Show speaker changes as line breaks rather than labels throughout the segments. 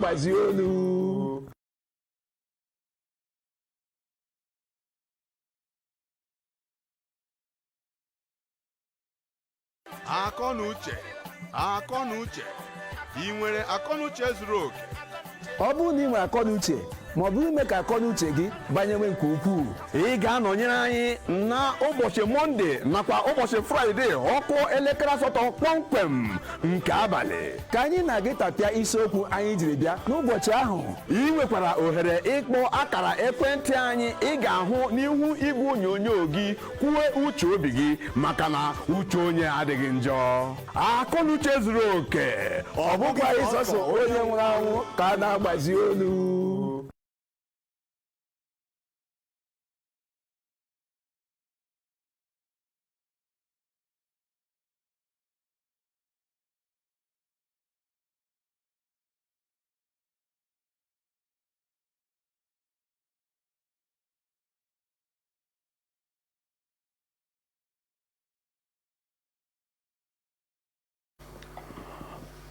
na-agbazi olu.
Akọ na uche, akọ na uche, ị nwere akọ na uche zuru oke?
Ọ bụrụ na ị nwere akọ na uche, ma ọ bụ ime ka akọ na uche gị banyewe nke ukwuu,
ị ga-anọnyere anyị na ụbọchị Mọnde nakwa ụbọchị Fraịde, ọkụ elekere 8 kpọmkwem nke abalị,
ka anyị na-gị tapịa isiokwu anyị jiri bịa n'ụbọchị ahụ.
Ị nwekwara ohere ịkpọ akara ekwentị anyị ị ga-ahụ n'ihu igwe onyonyo gị, kwuo uche obi gị, maka na uche onye adịghị njọ. Akọ na uche zuru oke,
ọ bụkwa ịsọsọ onye nwụrụ anwụ ka a na-agbazi olu.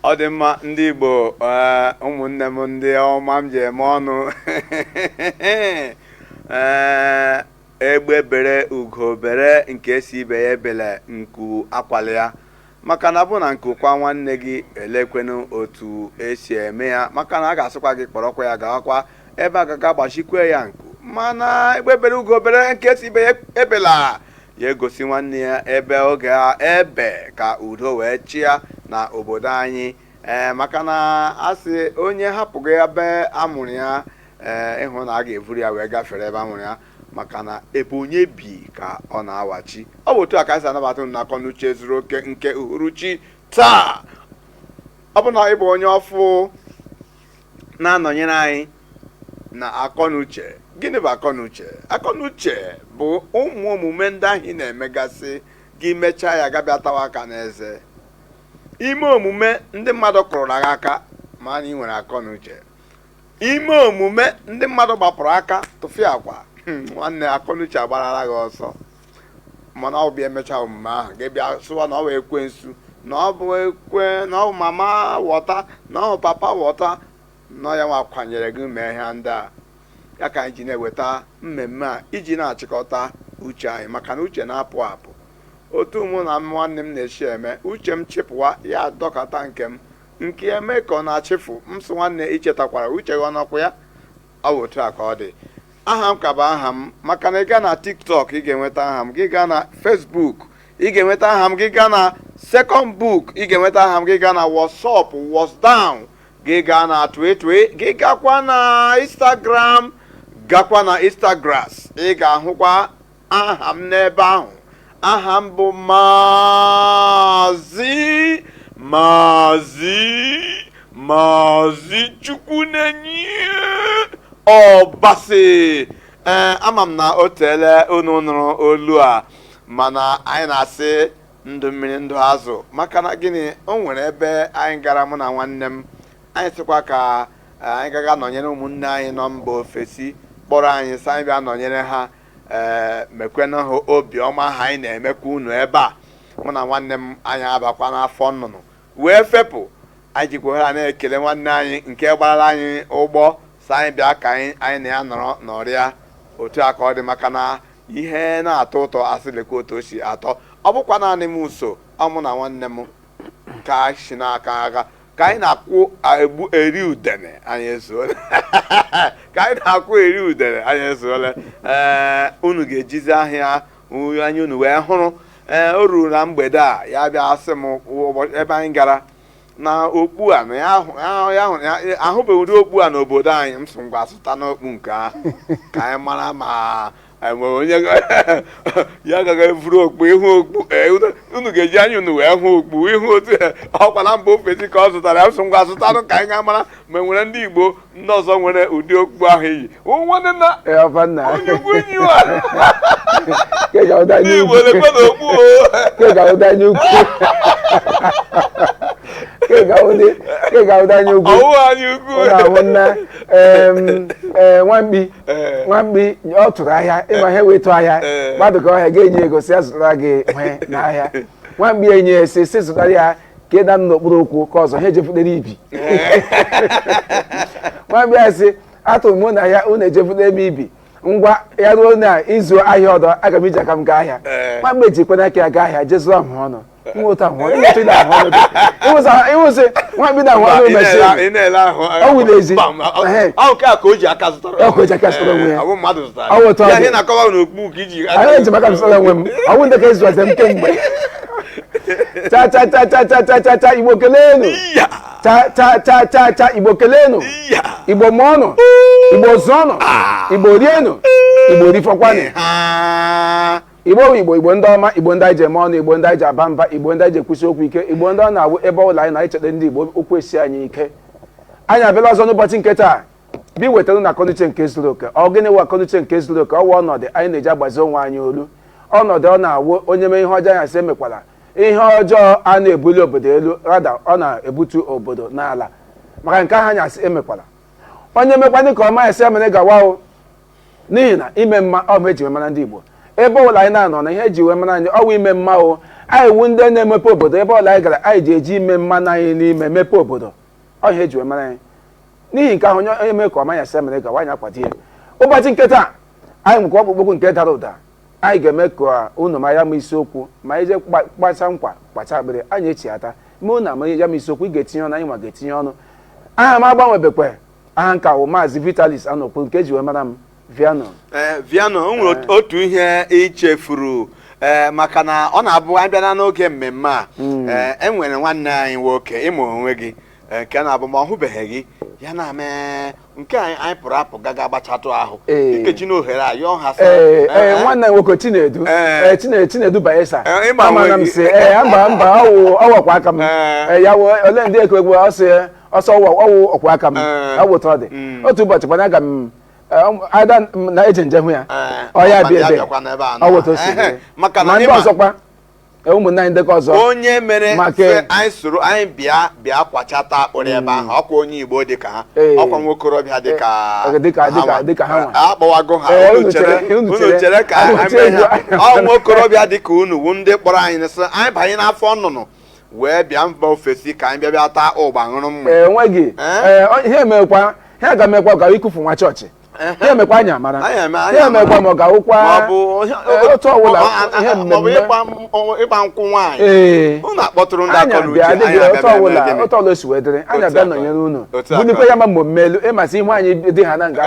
Ọ dị mma, ndị Igbo, ụmụnne m ndị ọma m ji eme ọnụ. Ee, egbe bere, ugo bere, nke si ibe ya ebele, nku akwali ya, maka na bụ na nku kwa nwanne gị, elekwenu otu esi eme ya, maka na a ga-asịkwa gị kpọrọkwa ya gawakwa ebe a gaga gbachikwe ya nku. Mana egbe bere, ugo bere, nke si ibe ya ebela, ya egosi nwanne ya ebe oge ebe ka udo wee chịa na obodo anyị. Ee, maka na a sị onye hapụghị ebe a mụrụ ya, ee, ịhụ na a ga-evuru ya wee gafere ebe a mụrụ ya, maka na ebe onye bi ka ọ na-awachi. Ọ bụ otu a ka anyị si anabata unu n'akọ n'uche zuru oke nke uhuruchi taa. Ọ bụ na ị bụ onye ọfụ na-anọnyere anyị na akọ na uche, gịnị bụ akọ na uche? Akọ na uche bụ ụmụ omume ndị ahụ ị na-emegasị, gị mechaa ya, gabịa tawa aka n'eze. Ime omume ndị mmadụ kụrụ gị aka, ma na ị nwere akọ na uche. Ime omume ndị mmadụ gbapụrụ aka tụfịa akwa, nwanne, akọ na uche agbarala gị ọsọ. Mana ọ bịa emechaa omume ahụ, gị bịa sụwa na ọ bụ ekwensu, na ọ bụ ekwe, na ọ bụ mama wọta, na ọ bụ papa wọta, na ya nwa kwanyere gị mee ihe ndị a. Ya ka anyị ji na-eweta mmemme a iji na-achịkọta uche anyị, maka na uche na-apụ apụ. Otu mụ na nwanne m na-esi eme, uche m chịpụwa, ya dọkata nke m, nke eme ka ọ na-achịfụ m, sị nwanne, ichetakwara uche gị ọnọkwa ya. Ọ bụ otu a ka ọ dị. Aha m ka bụ aha m, maka na ị gaa na TikTok, ị ga-enweta aha m. Gị gaa na Facebook, ị ga-enweta aha m. Gị gaa na second book, ị ga-enweta aha m. Gị gaa na WhatsApp, WhatsDown, gị gaa na Twitter, gị gakwa na Instagram, gakwa na Instagram, ị ga-ahụkwa aha m n'ebe ahụ. Aha m bụ Maazị Chukwunenye Ọbasi. Ee, ama m na o teele unu nụrụ olu a, mana anyị na-asị ndụ mmiri, ndụ azụ, maka na gịnị? O nwere ebe anyị gara, mụ na nwanne m. Anyị sịkwa ka anyị gaga nọnyere ụmụnne anyị nọ mba ofesi kpọrọ anyị, sị anyị bịa nọnyere ha, ee, mekwenụ ha obiọma ha anyị na-emekwa unu ebe a. Mụ na nwanne m, anyị abakwa n'afọ nnụnụ wee fepụ. Anyị jikwa ohere a na-ekele nwanne anyị nke gbarala anyị ụgbọ, sị anyị bịa ka anyị na ya nọrọ n'ọrịa. Otu a ka ọ dị, maka na ihe na-atọ ụtọ, asị lekwa otu o si atọ. Ọ bụkwa naanị m so, ọ mụ na nwanne m ka si n'aka aka ka anyị na-akwụ egbu eri udene anyị ezuole, ka anyị na-akwụ eri udene anyị ezuole. Ee, unu ga-ejizi ahịa anya unu wee hụrụ. Ee, o ruru na mgbede a, ya bịa sị m ebe anyị gara na okpu a na ya ahụbeghị ụdị okpu a n'obodo anyị. M sị ngwa, zụta n'okpu nke ahụ ka anyị mara ma enwere onye ya agaghị evuru okpu ịhụ okpu. Unu ga-eji anya unu wee hụ okpu, ịhụ otu ọkwa na mba ofesi ka ọ zụtara ya. M sị ngwa, zụtanụ ka anyị ga mara ma enwere ndị Igbo ndị ọzọ nwere ụdị okpu ahụ iyi. Nwanne na onye ugwu enyi wa, ndị Igbo lekwe na okpu o. Ọwụwa anyị ukwu.
Nwamkpi, nwamkpi, ọ tụrụ ahịa ịma ihe wee tụ ahịa mmadụ ka ọhịa ga-enye ego, si ya zụtara gị nwe n'ahịa. Nwamkpi enye, si zụtara ya. Ka ị na-anọ n'okpuru ụkwụ ka ọzọ ha ejefutere ibi. Nwamkpi ya sị, atụrụ mụ na ya unu ejefute ebe ibi, ngwa, ya ruo na izu ahịa ọdọ, aga m iji aka m gaa ahịa. Nwamkpi ejikwana aka ya gaa ahịa, jee zụọ ahụ ọnụ nweta ahụ ọnụ, ịnweta ahụ ọnụ dị ịwụsị nwamkpi na ahụ ọnụ mechie.
Ị na-ele ahụ.
Ọ wụrụ ezi.
Bam,
Ehe.
ọ nke a ka o ji aka zụtara.
Ọ ka o ji aka zụtara onwe ya.
Ọ bụ mmadụ zụtara
Ọ bụ otu ọ
ya.
dị.
Ihe na-akọwa n'okpu ka iji
Anyị eji maka m zụtara onwe m, ọ bụ ndị ka ezụazi m kemgbe. Cha cha cha cha cha cha cha cha, Igbo kelenu!
Ya.
Cha cha cha cha cha, Igbo kelenu!
Ya.
Igbo mụọnụ, Igbo zụọnụ, Igbo rienụ, Igbo rifọkwanụ.
Ha.
Igbo bụ Igbo, Igbo ndị ọma, Igbo ndị anyị ji eme ọnụ, Igbo ndị anyị ji aba mba, Igbo ndị anyị ji ekwusi okwu ike, Igbo ndị ọ na-awụ ebe ọbụla anyị na-echeta ndị Igbo, okwu esi anyị ike. Anyị abịala ọzọ n'ụbọchị nke taa bi wetara na akọnuche nke zuru oke. Ọ gịnị wụ akọnuche nke zuru oke? Ọwụ ọnọdụ anyị na-eji agbazi onwe anyị olu, ọnọdụ ọ na-awụ onye mee ihe ọjọọ, anyị asị emekwala ihe ọjọọ. A na-ebuli obodo elu, rada ọ na-ebutu obodo n'ala, maka nke ahụ anyị asị emekwala. Onye mekwanị ka ọma, esi emere gawa o, n'ihi na ime mma ọ bụ eji wee mara ndị Igbo. Ebe ọbụla anyị na-anọ na ihe eji wee mara anyị ọwụ ime mma o. Anyị wu ndị na-emepe obodo. Ebe ọbụla anyị gara, anyị ji eji ime mma na anyị n'ime mepe obodo, ọ ihe eji wee mara anyị. N'ihi nke ahụ, onye onye mee ka ọma, ya sị emere gawa, anyị akwado ya. Ụbọchị nke taa, anyị nwekwa ọkpụkpọkwu nke dara ụda. Anyị ga-eme ka unu ma ya ma isiokwu, ma anyị jee kpacha nkwa kpacha akpịrị, anyị echighata mee unu ama ya ma isiokwu. Ị ga-etinye ọnụ, anyị nwa ga-etinye ọnụ. Aha m agbanwebekwe, aha nka wụ Maazị Vitalis Anokwu, nke eji wee mara m Viano.
Ee, Viano, o nwere otu ihe ichefuru, ee, maka na ọ na-abụ anyị bịa n'oge mmemme a, ee, e nwere nwanne anyị nwoke, ịmụ onwe gị, ee, nke na-abụ ma ọ hụbeghị gị, ya na-ame nke anyị pụrụ apụ gaga gbachatụ ahụ. Ikechi na ohere a yọọ ha sị,
Ee, nwanne m nwoke Chinedu.
Ee.
Ee, Chinedu Bayelsa.
Ee, ịgba
Ama na
onwe
m
gị.
sị ee, mba mba, ọwụ ọwakwa aka m.
Ee.
Ee, ya wụ ole ndị ekwe ekwe, ọ sị ọsọ ọwụ ọwụ ọkwa aka m.
Ee.
Ọ bụ otu ọ dị. Otu ụbọchị kwana aga m ada m na eje nje hụ ya.
Ee,
Ọ ya
ọkwa
bịa
ya
ebe
bịakwa n'ebe a
ọ bụ otu o si
Ehe,
dị.
maka na
Ma ndị
ịma-
ọzọkwa, ee, ụmụnne anyị ndekọ ọzọ.
Onye mere
Maka-
sị anyị soro anyị bịa bịa kwachata akpụrụ ebe ahụ, ọkwa onye Igbo dị ka ha,
Ee.
ọkwa nwokorobịa dị ka ha nwa.
Dịka ha nwa.
Akpọwago ha.
Ee,
unu
unu
chere
chere, unu
unu
chere.
chere ka
Unu
anyị
chere.
mee ha. Ọ nwokorobịa dị ka unu wu ndị kpọrọ anyị sị anyị banye n'afọ nnụnụ wee bịa mba ofesi ka anyị bịa bịa taa ụgba, ṅụrụ mmiri.
Ee, enweghị.
Ee?
Ee, ihe emekwa, ihe ga-emekwa ọ ga ikufu nwa chọọchị, ihe emekwa anyị amara.
Anyị eme- anyị
Ihe emekwa
amara.
ma ọ ga-awụkwa
Ma ọ bụ
ee, otu ọbụla ihe
ma ọ bụ
mmemme.
ịgba nkwụ nwaanyị.
Ee.
Unu akpọtụrụ ndị
Anyị
akọ na uche
abịa adịghị
anyị abịa
otu
bịa
ọbụla
mee gịnị?
otu ọbụla o si wee dịrị, anyị
Otu
abịa
aka.
nọnyere unu,
Otu aka.
bulikwe ya ma mmemme elu, ịmasị ihu anyị dị ha na nga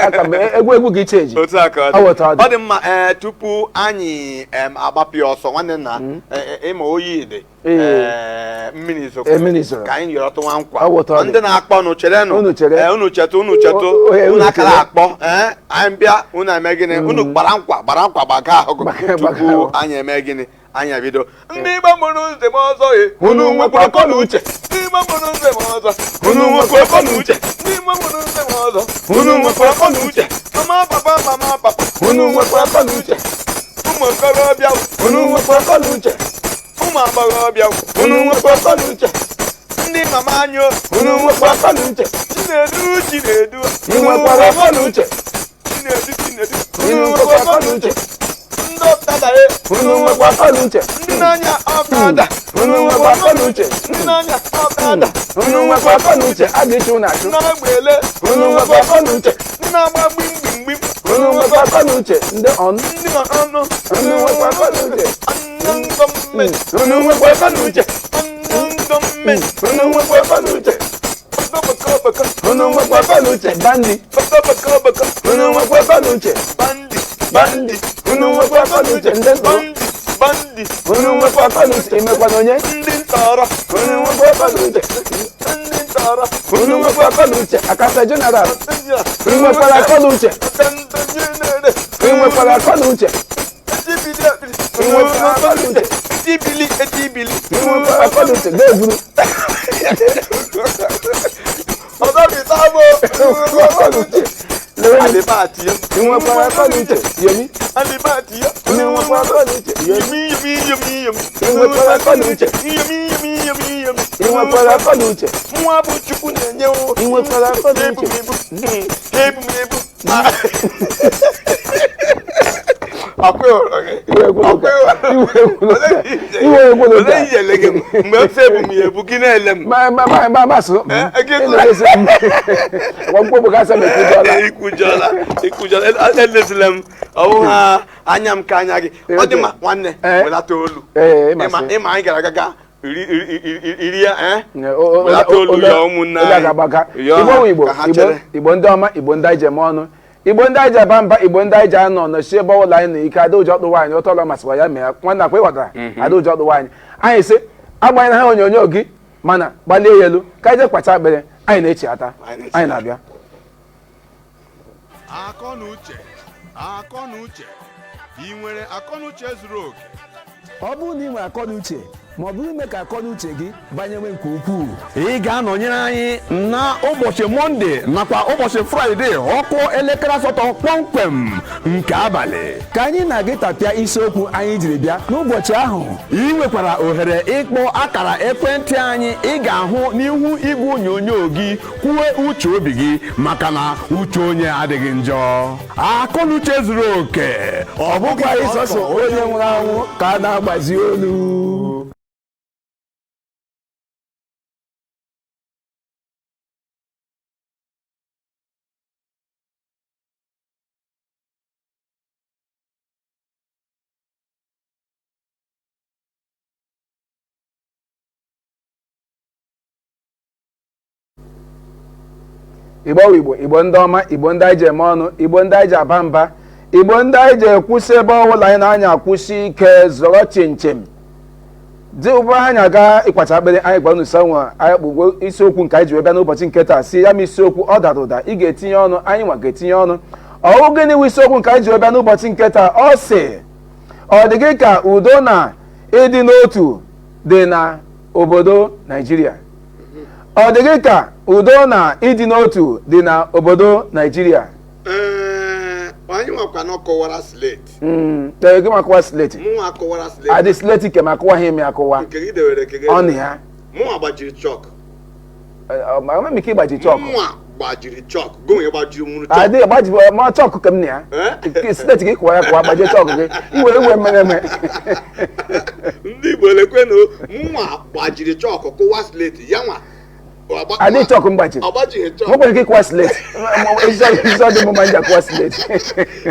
aka mgbe egwu egwu gị cheji.
Otu a ka ọ
Ọ bụ otu ọ
dị.
dị.
Ọ dị mma. Ee, tupu anyị agbapụ ya ọsọ, nwanne nna, ee, ịma oyi dị.
Ee.
Ee, mmiri zoro.
Ee, mmiri zoro.
Ka anyị yọrọtụ nwa nkwa.
Ọ bụ otu ọ dị.
Ndị na-akpọ nụ, cherenụ.
Unu chere.
Ee, unu chetụ, unu chetụ.
Ee,
unu
unu
akara
chere.
akpọ. Ee, anyị bịa, unu eme gịnị? Unu gbara nkwa, gbara nkwa, gbaga ahụ
Gbaga
tupu
ahụ.
anyị eme gịnị? Anyị ebido. Ndị Igbo mụrụ nze m ọzọ e, unu nwekwa akọ na uche. Ndị Igbo mụrụ nze m ọzọ, unu nwekwa akọ na uche. Ndị Igbo mụrụ nze m ọzọ, unu nwekwa akọ na uche. Mama, papa, mama, papa, unu nwekwa akọ na uche. Ụmụ okorobịa, unu nwekwa akọ na uche. Ụmụ agbọghọbịa, unu nwekwa akọ na uche. Ndị mama anyị, unu nwekwa akọ na uche. Chinedu, Chinedu,
Ị nwekwara akọ na uche.
Chinedu, Chinedu,
Ị
unu
nwekwara
nwekwa akọ
akọ
na
na
uche.
uche.
Ndị ọkada e,
Unu nwekwa akọ na uche.
ndị na-anya ọkada,
Unu nwekwa akọ na uche.
ndị na-anya ọkada,
Unu nwekwa akọ na uche. A ga-echu unu achụ.
ndị na-agba ele,
Unu nwekwa akọ na uche.
ndị na-agba gbim gbim gbim,
Unu nwekwa akọ na uche. Ndị on
ndị nọ ọnụ,
Unu nwekwa akọ na uche.
ndị gọọmenti,
Unu nwekwa akọ na uche.
ndị gọọmenti,
Unu nwekwa akọ na uche.
bọkọ bọkọ,
Unu nwekwa akọ na uche. Bandi.
Bọkọ bọkọ bọkọ,
Unu nwekwa akọ na uche.
Bandi,
bandi. Unu nwekwa akọ na uche. Ndị ntọrọ.
Bandi, bandi,
Unu nwekwa akọ na uche. Imekwa na onye.
Ndị ntọrọ,
Unu nwekwa akọ na uche.
Ndị ntọrọ,
Unu nwekwa akọ na uche. Akasa general. Unu nwekwara akọ na uche. Unu nwekwara akọ na uche. Unu nwekwara akọ na uche.
Etibili, etibili.
Unu nwekwara akọ na uche. Ga-eburu.
Ọzọ bi sábò.
Unu nwekwara akọ na uche. Lewe.
Àlèbá àti yọ.
Unu nwekwara akọ na uche. Yomi.
Àlèbá àti yọ.
Unu nwekwara akọ na uche. Yomi.
Yomi, yomi, yomi, yomi.
Unu nwekwara akọ na uche.
Yomi, yomi, yomi, yomi.
Unu nwekwara akọ na uche.
Nwa bụ Chukwu na-enye o.
Ị nwekwara akọ na uche.
Ebu m ebu. Ebu m ebu. Ọkwa ịhụrụ gị?
Iwe ekwela
Ọkwa
ụka.
ịhụrụ-
Iwe ekwela ụka.
Olee ihe
Iwe ekwela ụka.
Olee ihe ele gị mgbe m sị ebu m ya ebu gị na-ele m.
Ma ma ma ma ma sụ.
Eh, gị-
Ọgwụgwọ bụ gasị ma ekwujọla.
Ikwujọla, ikwujọla, elezila m, ọ bụ ha anya m ka anya gị. Ọ dị mma nwanne,
Eh.
welata olu.
Ee, ịma
Ịma
sị.
ịma anyị gara aga iri ya, eh?
O- o-
Welata
o-
olu
ole-
ya ụmụnne
ole
anyị.
ga-agbaga.
Yọọ
Igbo
ha
bụ Igbo,
ka ha
Igbo,
chere.
Igbo ndị ọma, Igbo ndị anyị ji eme ọnụ, Igbo ndị anyị ji aba mba, Igbo ndị anyị ji anọ nọchie ebe ọbụla anyị nọ ike ada ụjọ tụwa anyị ụtọ ọla masịkwa ya mee ya nwanne akwa ịghọtara ada ụjọ tụwa anyị anyị sị agbanyela ha onyonyo gị mana gbalie ya elu ka anyị jee kwacha akpịrị anyị na-echi ata
Anyị na-echi
anyị na-abịa.
Akọnuche, akọnuche, ị nwere akọnuche zuru oke?
Ọ bụrụ na ị nwere akọnuche ma ọ bụrụ ime ka akọnuche gị banyewe nke ukwuu,
Ị ga-anọnyere anyị na ụbọchị Mọnde nakwa ụbọchị Fraịde ọkụ elekere 8 kpọmkwem nke abalị,
ka anyị na-agị tapịa isiokwu anyị jiri bịa n'ụbọchị ahụ.
Ị nwekwara ohere ịkpọ akara ekwentị anyị ị ga-ahụ n'ihu igwe onyonyo gị kwuwe uche obi gị, maka na uche onye adịghị njọ. Akọnuche zuru oke, ọ
ọ bụkwa sọsọ onye nwụrụ anwụ ka a na-agbazi olu.
Igbo bụ Igbo, Igbo ndị ọma, Igbo ndị anyị ji eme ọnụ, Igbo ndị anyị ji aba mba, Igbo ndị anyị ji ekwụsị ebe ọbụla anyị na-anya akwụsị ike zọrọ chinchin dị ụbụ anyị aga ịkwacha akpịrị anyị gwara unu nwe anyị kpụgbo isiokwu nke anyị ji wee bịa n'ụbọchị nke taa si ya ma isiokwu ọ dara ụda ị ga-etinye ọnụ anyị nwa ga-etinye ọnụ. Ọwụ gịnị wụ isiokwu nke anyị ji wee bịa n'ụbọchị nke taa? Ọ sị ọ dị gị ka udo na ịdị n'otu dị na obodo Naijiria? Ọ dị gị ka udo na ịdị n'otu dị na obodo Naijiria?
Ee, anyị nwakwa na kọwara slate.
Ee, gị makụwa slate.
Mụnwa kọwara slate.
Adị slate ke ma akụwaghị eme akụwa.
Nke gị dewere nke gị.
Ọ na ya.
Mụnwa gbajiri chọk.
Ma m ike ịgbaji chọkụ.
Mụnwa gbajiri chọk. Gụnwa gbajiri mụrụ chọk.
Adị gbaji ma chọkụ ka m na ya.
Eh?
Slate gị kụwa ya kụwa gbajie chọkụ gị iwere iwe mere eme.
Ndị Igbo lekwenụ, mụnwa gbajiri chọk kụwa slate ya nwa.
Adị chọkụ m gbajiri.
Ọ gbajighị chọk.
Nwekwara ike ịkụwa slate. Ezi ọ dị mma nji akụwa slate.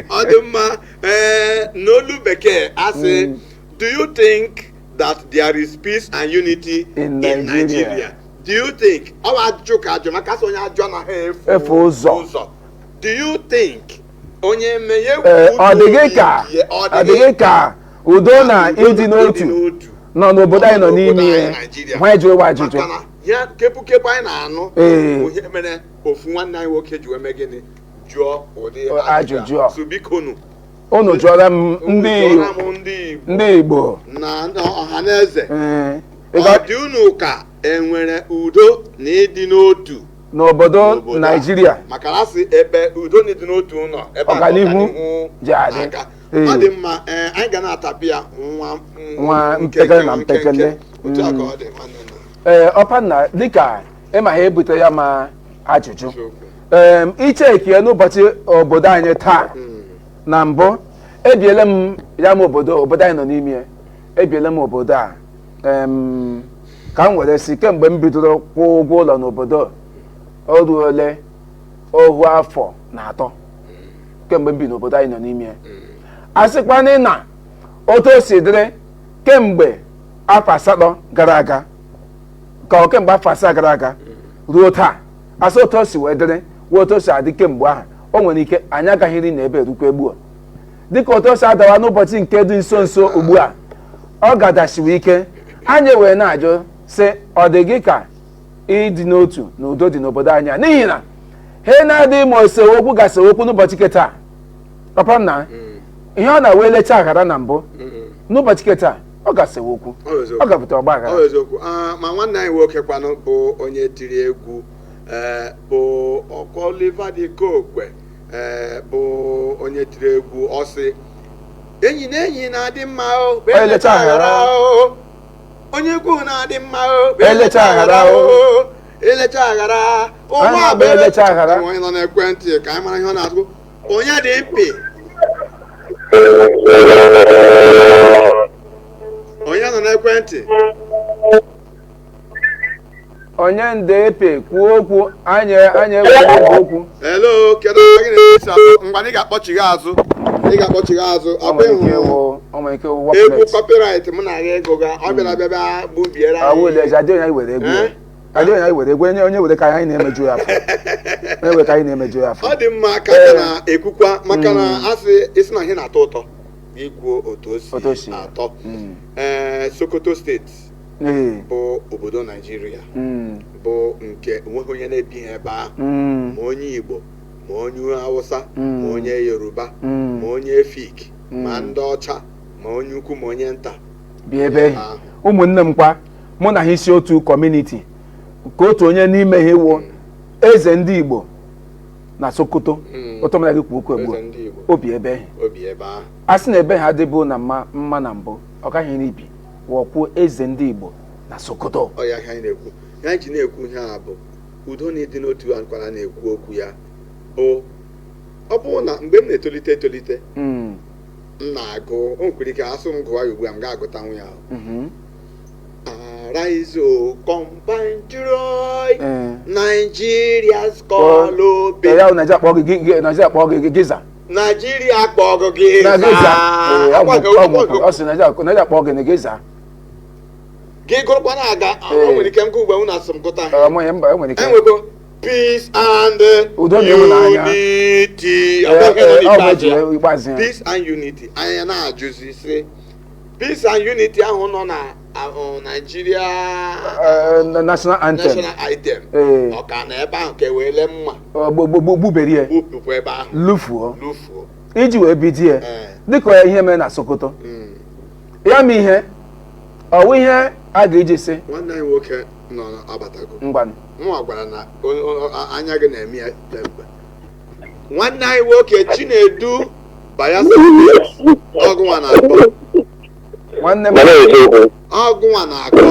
Ọ dị mma. Ee, n'olu bekee asị, do you think that there is peace and unity
in Nigeria?
Nigeria? Do you think, ọ bụ ajụjụ ka ajụ maka asị onye ajụ anaghị efu
efu ụzọ.
Do you think onye menye
Ee, ọ dị gị ka ọ dị gị ka udo na ịdị n'otu nọ n'obodo anyị nọ n'ime ya? Nwa jụrụ ụwa ajụjụ.
Maka na ya kepụkepụ anyị na-anụ
Ee.
bụ ihe mere ofu nwanne anyị nwoke ji wee mee gịnị, jụọ ụdị
ajụjụ a.
So biko nụ,
unu jụọra m ndị
jụọra m ndị Igbo
ndị Igbo
na ndị ọha na eze,
Ee,
ọ dị unu ka enwere udo na ịdị n'otu
n'obodo
n'obodo a?
Naijiria?
Maka na asị ebe udo na ịdị n'otu nọ ebe a ka
ọganihu ji adị.
na-aga.
Ee.
Ọ dị mma. Ee, anyị ga na-atapị ya nwa
nwa mpekele na mpekele.
Otu a ka ọ dị, nwanne nna.
Ee, ọpa nna, dịka ịma ha ebute ya ma ajụjụ.
Eziokwu.
Ee, ichekie n'ụbọchị obodo anyị taa na mbụ ebiele m ya ma obodo anyị nọ n'ime ya. Ebiele m obodo a ka m were si kemgbe m bidoro kwụọ ụgwọ ụlọ n'obodo o ruole 43 kemgbe m bi n'obodo anyị nọ n'ime ya. A sịkwana na otu o si dịrị kemgbe afọ 8 gara aga ka ọ kemgbe afọ 7 gara aga ruo taa, asị otu o si wee dịrị wee otu o si adị kemgbe ahụ, o nwere ike anyị agaghịrị na ebe erukwa egbu a. Dịka otu o si adawa n'ụbọchị nke dị nso nso ugbu a, ọ gadasiwe ike. Anyị wee na-ajụ sị ọ dị gị ka ịdị n'otu na udo dị n'obodo anyị a? N'ihi na ha na-adịghị ma esemokwu gasị okwu n'ụbọchị nke taa. Papa m na ihe ọ na-wee lecha aghara na mbụ n'ụbọchị nke taa, ọ gasewe okwu,
Ọ bụ eziokwu.
ọ gapụta ọgba aghara.
Ọ bụ eziokwu. Ah, ma nwanne anyị nwoke kwanụ bụ onye tiri egwu, bụ ọkwa Oliver De Coque, bụ onye tiri egwu, ọ sị enyi na enyi na-adị mma o, bụ
Onye lecha aghara
o, onye ukwu na-adị mma o, bụ
Elecha aghara o.
Elecha aghara.
Anyị na-abụ elecha aghara.
Onye nọ n'ekwentị ka anyị mara ihe ọ na-atụ, onye dị mpi. Onye nọ n'ekwentị?
Onye ndeepe, kwuo okwu. Anyị ewere oge okwu.
Hello, kedu onye gị na-esi atọ? Ngwa, ị ga-akpọchigha azụ, ị ga-akpọchigha azụ.
Ọ
Ọ
nwere ike
ịhụ
ịwụ, ọ nwere ike ịwụ
egwu
waplet.
copyright mụ na gị ego ga ọ bịara bịa gbubiere
Awụ
anyị.
leje adịghị onye were egwu ya.
Eh?
Adịghị onye were egwu. Onye were ka anyị na-emeju ya afọ, onye were ka anyị na-emeju ya afọ.
Ọ dị mma ka aka na-ekwukwa, maka na asị isi na ihe na-atọ ụtọ, gị kwuo otu
Otu o
o
si
si atọ. Ee, Sokoto Steeti bụ obodo Naijiria bụ nke onweghị onye na-ebighị ebe ahụ, ma onye Igbo, ma onye Hausa, ma onye Yoruba, ma onye Efik, ma ndị ọcha, ma onye ukwu, ma onye nta.
Bi ebe ahụ. Ụmụnne m kwa, mụ na ha isi otu community, ka otu onye n'ime ha iwu eze ndị Igbo na Sokoto. Otu ọmụna gị kwuo okwu egbu.
Eze ndị Igbo.
Obi ebe ahụ.
Obi ebe ahụ.
A sị na ebe ha adịbụ na mma mma na mbụ, ọ gaghị n'ibi wọkwuo eze ndị Igbo na Sokoto.
Ọ ya ihe anyị na-ekwu, ihe anyị ji na-ekwu ihe a bụ udo na ịdị n'otu. A nkwara na-ekwu okwu ya bụ, ọ bụrụ na mgbe m na-etolite etolite, m na-agụ, o nwekwara ike asụ m gụwa ya ugbu a, m ga-agụtanwu ya. Arise, O compatriot, Nigeria's call obey.
Ya Naịjirịa kpọọ gị, Naịjirịa kpọọ gị, gị za.
Nigeria kpọọ gị.
Na gị za.
Zaa.
Ee, ọ
Akwa
ọ sị Naịjirịa kpọọ gị na gị za.
Gị gụrụkwa na-aga, o nwere ike m gụ ugbu a, unu asị m gụta.
Ọ mụ ya mba, enwere ike.
Enwego peace and
Udo na ịhụnanya.
unity.
Ee,
Ọ bụghị
ee,
nọ
ọ bụ
n'ikpeazụ
eji
ya.
ikpeazụ ya.
Peace and unity. Anyị na-ajụzi sị, peace and unity ahụ nọ na Nigeria
National anthem.
National item, ọ ka na ebe ahụ ka e wee lee mma
Ọ, gbuberie.
gbupụkwa ebe ahụ.
Lufuo.
Lufuo.
Iji wee bido ya dịka ihe mere na Sokoto ya, ma ihe ọwụ ihe a ga-eji sị.
Nwanne anyị nwoke nọ abatago.
Ngwanụ.
Nwa gwara na anya gị na-eme ya mkpe. Nwanne anyị nwoke Chinedu, Bayelsa State, ọgụnwa na-akpọ.
Nwanne m.
Mana eziokwu.
Ọgụnwa na-akọ.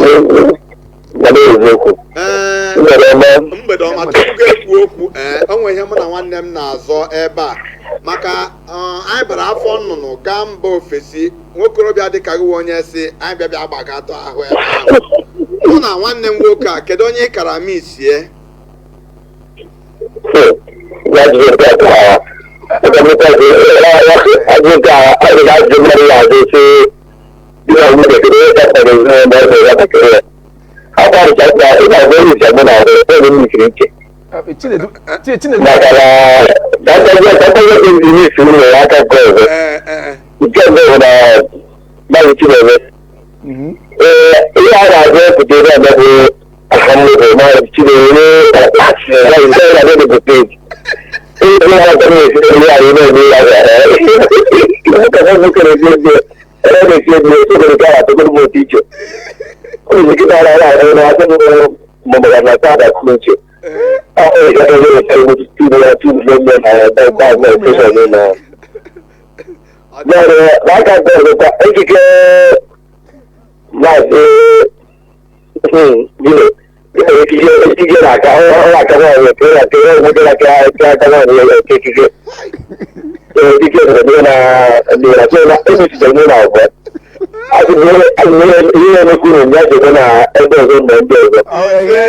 Mana eziokwu.
Ee.
Mgbede ọma.
Mgbede ọma. Tupu gị ekwu okwu, ee, o nwere ihe mụ na nwanne m na-azọ ebe a, maka anyị bara afọ nnụnụ gaa mba ofesi. Nwokorobịa dịka gị wụ onye si anyị bịa bịa gbagatọ ahụ ebe ahụ, mụ na nwanne m nwoke a, kedu onye ị kara misie?
Ya ajụjụ nke a, ajụjụ nke a, ajụjụ ajụjụ mmadụ ya ajụ sị, di na nwunye, kedu onye chapụtara ezinụlọ mgbe ọ sịrị nwatakịrị ya? Akwa ncha ị na-agwa onye ncha mụ na ahụ onye m misiri iche.
Chinedu, Chinedu.
Maka na ka ntaja isi ụlọ ya aka nke ọzọ.
Ee ee.
Nke mbụ bụ na Maazị Chineme. Ee, ihe a na-agụ epụta ebe a bụ asambodo Maazị Chineme na nke na bụ peji. Ihe na-aka na-esi ihe a na-eme ya gwara. Ihe ka nwoke na-esi ezi, ebe na-esi ezi, esi ezi nke a na-atụgoro m otu iche. Ụlọ nkịta na-ara ahụ na asị m maka na taa na uche. Ọ nwere ike ịrụ esi tubu ya tubu na na na na na na. Mere n'aka nke ọzọkwa, ekike maazị Gino, ekike ekike na-aka ọ na-aka nwaanyị ka na-aka ihe nwoke na-aka aka aka nwaanyị ya eke ekike ekike dị na dị na so na emechitere mụ na abụọ asị m ihe ihe na-emekwu unu ya jebe na ebe ọzọ na ndị ọzọ.
Ọ, ise.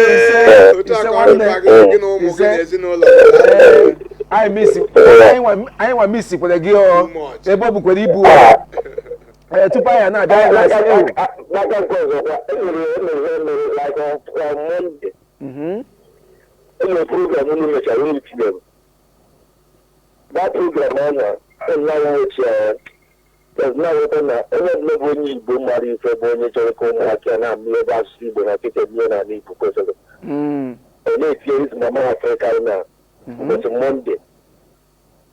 Otu
Ise
aka ọ
nwanne.
dịkwa gị, gị na ụmụ gị
Ise.
na ezinụlọ.
Ee, anyị misi anyị nwa misi kwere gị ọ
Too much.
Ebe ọ bukwere ibu ọ. Ee, tupu anyị na-abịa, anyị na-asị ewu.
N'aka nke ọzọkwa, emere like on Monday, enwere program unu mechara unu tinyere that program ọ na na-aghọta na onye ọbụla bụ onye Igbo mara ife, bụ onye chọrọ ka ụmụaka ya na-amụ ebe asụsụ Igbo na nkịta ebinye n'ala Igbo kwesịrị ọ na-etinye isi mama Afrịka na ụbọchị Mọnde,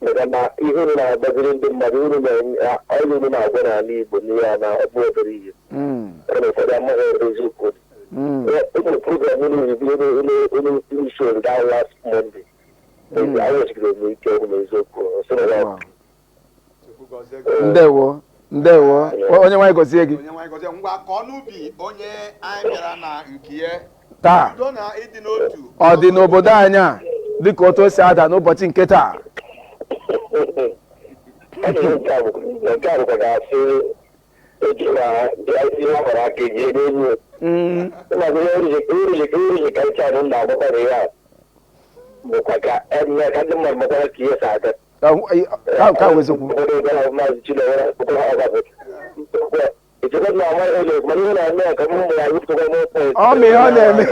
maka na ihe unu na-agbaziri ndị mmadụ, unu na- ọrụ unu na-agwa n'ala Igbo n'ihe a na ọ bụ obere ihe. Ọ na ụfọdụ amaghị ebe eziokwu dị. Ụmụ program unu unu unu show that last Monday, awụchigoro m ike ọgwụ na eziokwu sị na ya.
Wow. Ndewo, ndewo, onye nwaanyị gọzie gị.
Onye nwaanyị gọzie. Ngwa, kọọ n'ubi onye anyị bịara na nke ya.
Taa.
Udo na ịdị n'otu
ọ dị n'obodo anyị a dịka otu o si ada n'ụbọchị nke taa?
Ihe nke a bụkwa ga-asị eji na ihe ọ gbara aka eji ebe enyi. Ịma ihe oriji ka nche anụ na-agbakwara ihe a bụkwa ka eme ka ndị mmadụ makwara ka ihe si aga.
Ka wụ eziokwu.
Maazị Chinewere bụkwa ha ọgabụ. Echekwa na amaghị ụlọ mana ihe na-eme ya ka ụmụ ya wepụtakwa n'ụkwụ.
Ọ ma ihe ọ na-eme,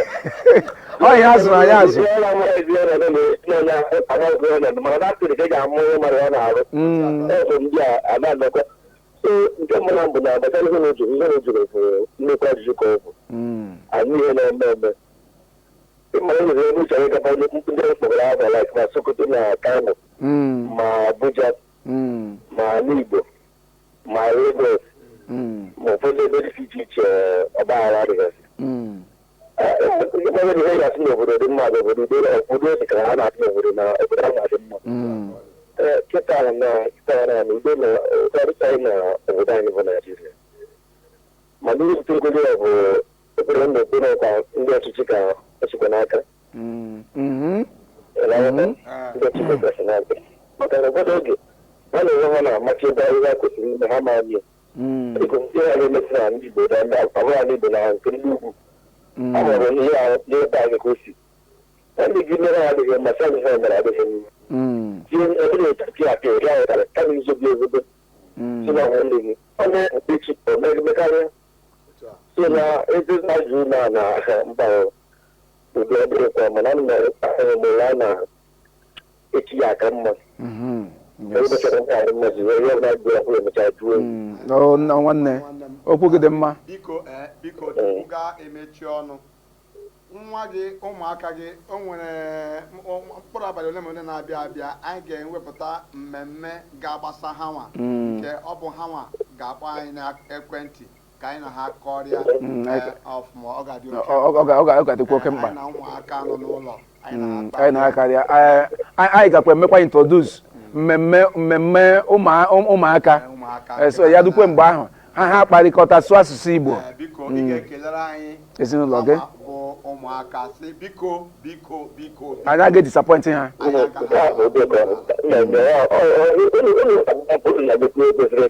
ọ ihe a zụrụ anyị azụ.
Nke mbụ na mbụ na gbasara ihe na-ejuru ihe na-ejuru bụ nnukwu ajụjụ ka ọ bụ anyị ihe na-eme eme ịmara nwere ebe uche gaba ndị mkpọrọ ahụ like ma Sokoto na Kano ma Abuja ma ala Igbo ma Lagos ma ụfọdụ ebe dị iche iche ọgbaghara dịgasị. Ịmara ihe ga-asị n'obodo dị mma, n'obodo udo, obodo dị ka ha na-asị n'obodo na obodo ahụ na-adị mma. Kịta na kịta na udo na ụtọrịtaghị na obodo anyị bụ Naijiria, mana ihe butere ya bụ okpere na okpere ọkwa ndị ọchịchị ka ọchịkwa n'aka ndị ọchịchị kwesịrị n'aka, maka na ụfọdụ oge ha na-enwe ha na-amachi ebe ahịhịa kwesịrị ime ha ma anyị dịka ndị ha na-emesi na ndị Igbo na ndị abụghị ala Igbo na nke ndị ugwu a hụrụ ihe ahụ n'ebe anyị ka o si na ndị gị mere ha adịghị mma, sị ha mere adịghị mma tinye ebe na-etiti apịa ya ghọtara kama izobi ezobe si na ọhụ ndị gị ọ na-echi o mekarịa so na ezi ajụ na na mba udo ọdịrịkwa, mana ana m ya na echi ya aka mma emechara nke anyị mma ji wee ihe ọbụla jụrụ ọbụla emechaa jụọ oyi.
Nwanne, okwu gị dị mma.
Biko, biko, tupu gaa emechi ọnụ, nwa gị, ụmụaka gị, o nwere mkpụrụ abalị ole ma ole na-abịa abịa anyị ga-ewepụta mmemme ga-agbasa ha nwa, nke ọ bụ ha nwa ga-akpọ anyị n'ekwentị ka anyị na ha kọrịa ọfụma. Ọ ga-adị oke
Ọ ga-adịkwa oke mkpa.
Anyị na ụmụaka nọ n'ụlọ anyị na ha
anyị na ha karịa. Anyị gakwa emekwa introduce mmemme ụmụaka.
Ụmụaka.
So ya dukwe mgbe ahụ ha kparịkọta sụọ asụsụ Igbo.
Biko, ị ga-ekelere anyị
ezinụlọ gị
bụ ụmụaka, sị biko, biko, biko.
Anyị agaghị disappoint ha.
Anyị agaghị
Nke a bụ obi ụtọ. Mmemme ya, unu na-emekwa ihe kwesịrị.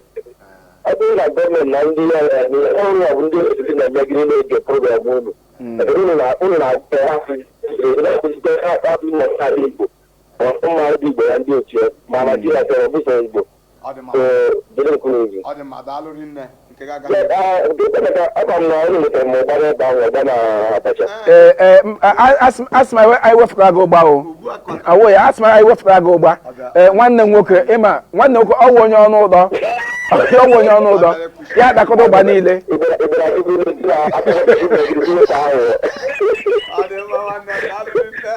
Ọ bụrụ na gọọmenti na ndị ya ọrụ ya bụ ndị osisi na-emegide na-ege program unu. Unu na-akụzite afọ mmụta Igbo, ụmụada Igbo ya ndị otu ya, ma Naijiria chọrọ bụsọ Igbo.
Ọ dị mma.
So, jiri nkụzi.
Ọ dị mma, daalụ rinne nke ga-aga.
Aba m na unu metere m ụgbara ebe ahụ ọgba na abacha.
Ee, ee, asị m anyị wefụtara gị ụgba o
Ugbu a ka
awụ ya, asị m anyị wefụtara gị ụgba. Ee, nwanne m nwoke, ịma nwanne m nwoke ọwụ onye ọnụ ụdọ, ọwụ onye ọnụ ụdọ ya dakọta ụgba niile.
Ịbịara ịbụ na akụkọ ịbụ ahụ.
Ọ dị mma, nwanne, daalụ rinne.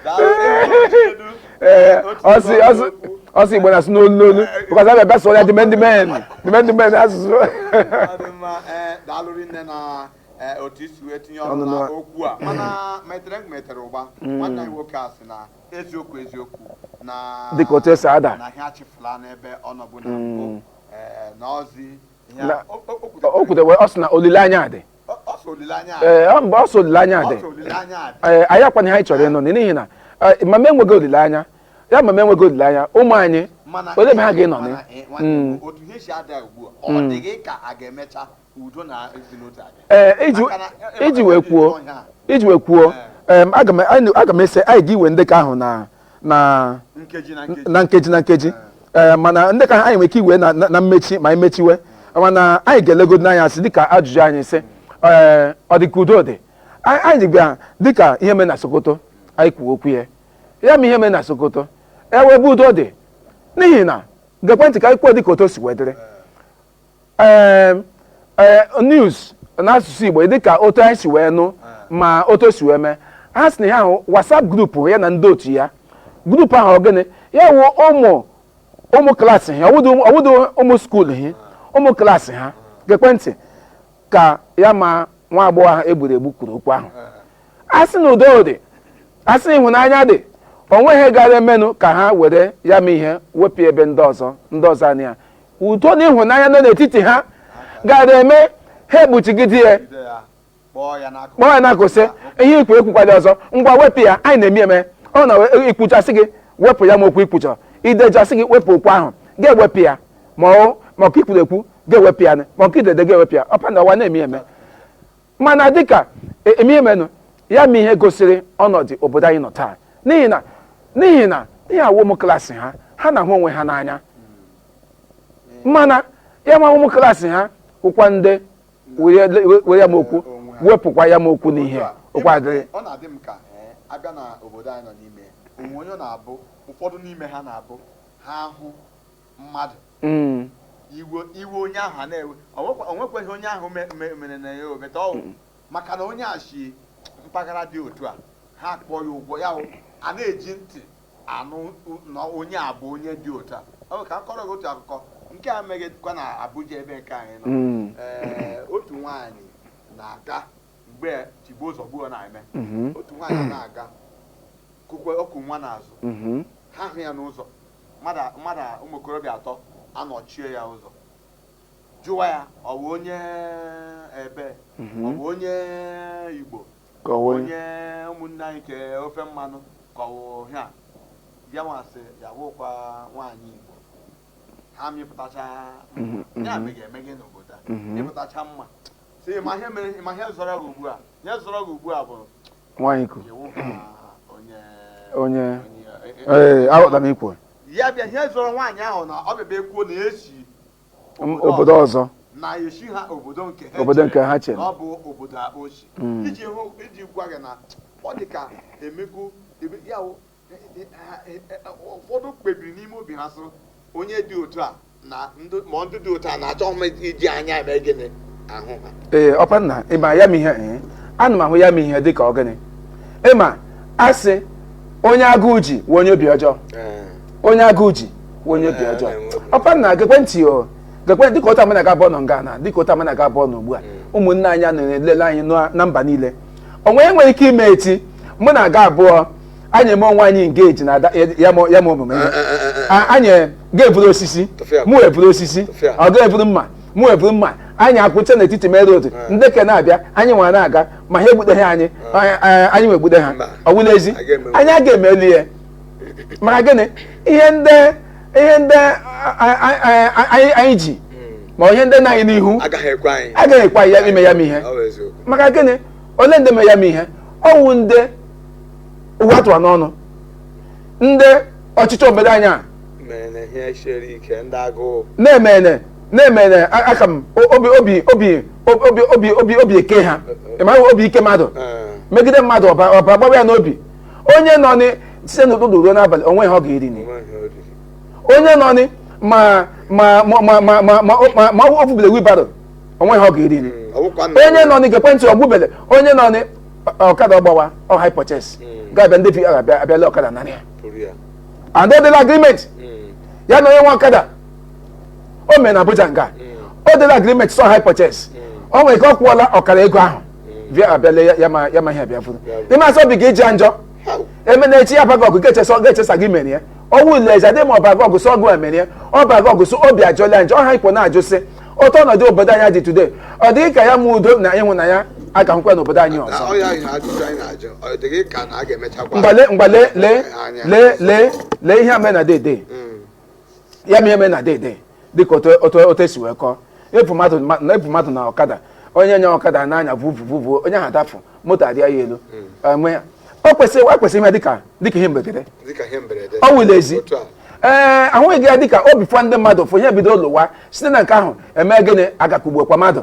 Daalụ rinne.
Ee, ọsị ọsị ọsị Igbo na-asụ n'olu n'olu because abịa bịa sụọ ya demand demand demand asụsụ.
Ọ dị mma. Ee, daalụ rinne na otu isi wee tinye ọnụ
Ọnụ
na
na-
okwu a, mana metere metere ụgba nwanne anyị nwoke a sị na eziokwu eziokwu na
Dịka otu esi ada.
Na ihe achịfụla n'ebe ọ nọbụ na mbụ. Ee, na ọzi ihe
Na-
o
O kwutewe, ọ sị na olileanya dị.
ọ sị olileanya
Ee, ọ mgbe ọ sị olileanya
ọ
dị
sị olileanya dị.
Ee, anyị akwana ihe anyị chọrọ ịnụ n'ihi na mama enweghị olileanya ya, mama enweghị olileanya, ụmụ anyị
Mana
olee ebe ha ga-enọ
mana, nwanne m, otu ihe si ada ugbu a, ọ dịghị ka a ga-emecha udo na ezinụlọ abịa.
Ee, iji
Maka na-
iji wee kwuo iji wee kwuo aga m ese anyị ga-iwe ndekọ ahụ na
nkeji na nkeji.
Na nkeji na nkeji. Ee, mana ndekọ ahụ anyị nwere ike iwe na mmechi ma anyị mechiwe, mana anyị ga-elegodo n'anya sị dịka ajụjụ anyị sị, ee, ọ dị ka udo dị. Anyị bịa dịka ihe mere na Sokoto, anyị kwuo okwu ya ya ma ihe mere na Sokoto ewe ebe udo dị, n'ihi na gekwe ntị ka anyị kwuo dịka otu o si wee dịrị. Ee, ee, news n'asụsụ Igbo dịka otu anyị si wee nụ ma otu o si wee mee, ha sị na ya ahụ WhatsApp group ya na ndị otu ya, group ahụ ogene ya wụ ụmụ ụmụ klaasị ha, ọwụdụ ụmụ school ha, ụmụ klaasị ha. Gekwe ntị ka ya ma nwa agbọghọ ahụ egburu egbu kwuru okwu ahụ, a sị na udo dị, a sị ịhụnanya dị, o nweghị gara emenụ ka ha were ya mee ihe wepụ ebe ndị ọzọ ndị ọzọ anya ya. Udo na ịhụnanya nọ n'etiti ha gara eme ha ekpuchigide ya
Jide ya, kpọọ ya n'akụkụ.
Kpọọ ya n'akụsị ihe ikwu ekwukwala ọzọ, ngwa wepụ ya. Anyị na-eme eme ọ na ikwuchasị gị wepụ ya, ma okwu ikwucha idejasị gị wepụ okwu ahụ. Ga-ewepụ ya, ma ọ ma ọka ikwuru ekwu ga-ewepụ ya, ma ọka idede ga-ewepụ ya. Ọpa na ọwa na-eme eme, mana dịka eme emenụ ya ma ihe gosiri ọnọdụ obodo anyị nọ taa, n'ihi na ihe awụ ụmụ klaasị ha, ha na-ahụ onwe ha n'anya, mana ya ma ụmụ klaasị ha wụkwa ndị were ya ma okwu wepụkwa ya ma okwu n'ihe okwu adịrị.
Ọ na-adị m ka abịa na obodo anyị nọ n'ime, onwe onye ọ na-abụ, ụfọdụ n'ime ha na-abụ ha hụ mmadụ, iwe iwe onye ahụ a na-ewe, onwekwaghị onye ahụ mere na ya obeta ọwụ maka na onye a si mpaghara dị otu a, ha kpọọ ya ụgwọ ya wụ, a na-eji ntị anụ na onye a bụ onye dị otu a. Ọ bụ ka m kọrọ gị otu akụkọ nke a meghịkwa na Abuja ebe nke anyị nọ. Otu nwaanyị na-aga mgbe tigbuo zọgbuo na-eme. Otu nwaanyị na-aga kụkwe ọkụ nwa n'azụ. Ha hụ ya n'ụzọ, mmadụ ụmụ okorobịa atọ anọchie ya ụzọ, jụwa ya, ọ bụ onye ebe, ọ bụ onye Igbo,
Ka ọ wụ
onye ụmụnne anyị ke ofe mmanụ, ka ọ wụ ha ya nwasị ya wụkwa nwaanyị Igbo. Ha mịpụtacha mma ya mega emege n'obodo a, mịpụtacha mma, sị ma ihe mere, ma ihe zọrọ gị ugbu a, ihe zọrọ gị ugbu a bụ
nwaanyị kwu
iwu ha onye
onye. Ee, aghọtara m ikwu.
Ya bịa, ihe zọrọ nwaanyị ahụ na ọ bịa kwuo na esi
Obodo ọzọ.
Na-esi ha obodo nke ha
Obodo nke ha chere.
Na ọ bụ obodo a o si. Iji hụ, iji gwa gị na ọ dị ka emego ya wụ, ụfọdụ kpebiri n'ime obi ha sị onye dị otu a na ndị ma ndị dị otu a na-achọ m iji anya eme gịnị ahụ ha.
Ee, ọpa nna, ịma ya m ihe, ee, ana m ahụ ya m ihe dịka ọ gịnị, ịma asị onye agụụ ji wụ onye obi ọjọọ, onye agụụ ji wụ onye obi ọjọọ. Ọpa nna, gekwe ntị o, gekwe. Dịka otu amana ga abụọ nọ nga na dịka otu amana ga abụọ nọ ugbu a, ụmụnne anyị na-elele anyị na mba niile, onwe nwere ike ime eti mụ na aga abụọ anyị eme onwe anyị ngeji na ya ma omume ihe. Anyị ga-eburu osisi, mụ eburu osisi, ọ ga-eburu mma, mụ eburu mma, anyị akwụcha n'etiti main road, ndị ke na-abịa, anyị nwa na-aga, ma ha egbudeghị anyị, anyị nwe egbude ha. Ọ wụla ezi anyị a ga-emeli ya maka gịnị? Ihe ndị anyị ji ma ihe ndị na anyị n'ihu
agaghị ekwe anyị.
Agaghị ekwe anyị ya ime ya ma ihe.
Ọ bụ eziokwu.
Maka gịnị? Ole ndị mere ya ma ihe? Ọwụ ndị ụwa tụrụ n'ọnụ, ndị ọchịchị obodo anyị a
mere na ihe siri ike, ndị agụụ.
Na-emene na-emene aka m obi obi obi obi obi obi obi eke ha, ịma obi ike mmadụ megide mmadụ, ọba ọba gbawa ya n'obi. Onye nọ ni site n'ụtụtụ ruo n'abalị, onwe ha ọ ga-eri ni.
Onweghị ihe oriri.
Onye nọ ni ma ma ma ma ma ma ma ma ma o fubele wheelbarrow, onwe ha ọ ga-eri ni.
Ọ bụkwa na-
Onye nọ ni, gekwe ntị, ọgbubele onye nọ ni ọkada ọgbawa ọ hire purchase ga-abịa, ndị VR abịa abịala ọkada narị ya
pụrụ ya.
And o dela agreement ya na onye nwe ọkada o mere na Abuja nga o dela agreement sọ hire purchase, o nwere ike ọ kwụọla ọkara ego ahụ, VR abịala ya ya ma ya ma ihe abịa furu ime asọ obi ga-eji ya njọ eme na echi ya baga ọgụ ga-echesa ga-echesa gị mere ya ọnwụ ile adị ma ọ baga ọgụ sọ ọgụ emere ya ọ baga ọgụ sọ obi ajọla ya njọ ọha ikwo na-ajụ sị otu ọnọdụ obodo anyị dị today, ọ dịghị ka ya ma udo na ịhụnanya a ga-ahụkwa n'obodo anyị ọzọ.
Ọ ya ihe ajụjụ anyị na-ajụ, ọ dị gị ka na a ga-emechakwa
Mgbale mgbale, lee
anya.
Lee lee lee ihe a mere na dede ya ma ihe mere na dede dịka otu esi wee kọọ ebu mmadụ na ebu mmadụ na ọkada, onye nya ọkada na-anya vuvu onye ahụ adafụ moto adịa ya elu. Eme ya. O kwesịrị, o kwesịrị ime dịka ihe mberede.
Dịka ihe mberede.
Ọ wụla ezi.
Otu a.
Ee, ahụghị gị ya dịka obi fụọ ndị mmadụ fụ ihe bido lụwa site na nke ahụ eme gịnị, agakwugbokwa mmadụ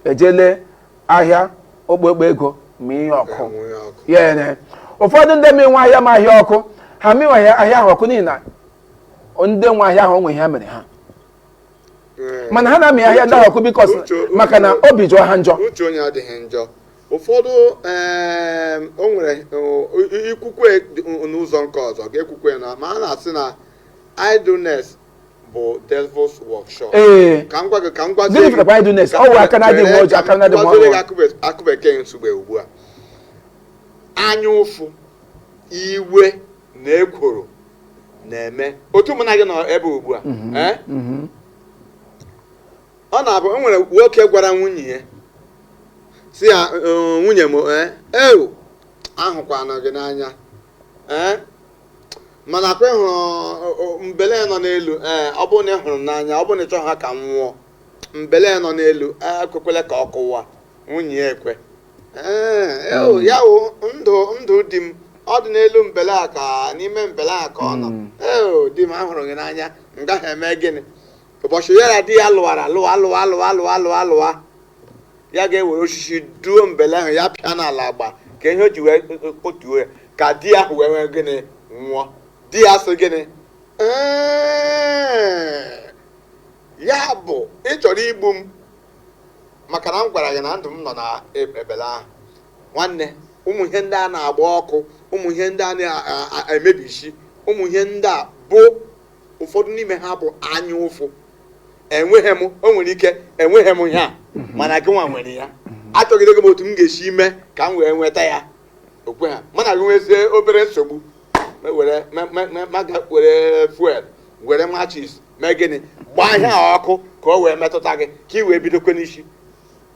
ejele ahịa okpokpo ego ma ihe ọkụ.
Nwunye ọkụ.
Ya ene ụfọdụ ndị mi nwe ahịa ma ahịa ọkụ, ha minwe ahịa ahụ ọkụ n'ihi na ndị nwe ahịa ahụ onwe ihe ha mere ha, mana ha na-amị ahịa ndị ahụ ọkụ because maka na obi jụọ ha njọ.
Uche onye adịghị njọ. Ụfọdụ o nwere ikwukwe n'ụzọ nke ọzọ ga-ekwukwe na ma a na-asị na idleness bụ devil's workshop.
Ee.
Ka m gwa gị, ka m gwazie
Gịnị
gị-
pụtakwa idleness? Ọ wụ aka na-adịghị nwe ọjọọ, aka na-adịghị nwe
Gwaziere
ọrụ.
gị akụ bekee nsogbe ugbu a, anya ụfụ, iwe na ekworo na-eme otu mụ na gị nọ ebe ugbu a, eh? Ọ na-abụ o nwere nwoke gwara nwunye ya si ya, "Eh, nwunye m, ewu ahụkwana gị n'anya, ee, Mana akwa ị hụrụ mbele nọ n'elu, ee, ọ bụrụ na ị hụrụ m n'anya, ọ bụrụ na ị chọghị ha ka m nwụọ, mbele nọ n'elu ekwekwele ka ọ kụwa. Nwunye ya ekwe. Ee, ya wụ ndụ ndụ di m, ọ dị n'elu mbele a, ka n'ime mbele a ka ọ nọ. Ee, di m, ahụrụ gị n'anya, m gaghị eme gịnị. Ụbọchị ya na di ya lụwara, lụwa lụwa lụwa lụwa lụwa lụwa, ya ga-ewere osisi duo mbele ahụ, ya pịa n'ala agba ka ihe o ji wee kpotuo ya, ka di ya ahụ wee nwee gịnị, nwụọ. Di ya sị gịnị? Ee, ya bụ ị chọrọ igbu m maka na m gwara gị na ndụ m nọ na ebele ahụ. Nwanne, ụmụ ihe ndị a na-agba ọkụ, ụmụ ihe ndị a na-emebisi, ụmụ ihe ndị a bụ ụfọdụ n'ime ha bụ anya ụfụ. Enweghị m, o nwere ike enweghị m ihe a, mana gị nwa nwere ya. Achọgidego m otu m ga-esi mee ka m wee nweta ya, okwe ha mana gị nwezie obere nsogbu, were maga were fuel, were matches, mee gịnị, gbaa ihe a ọkụ ka o wee metụta gị, ka ị wee bidokwe n'isi,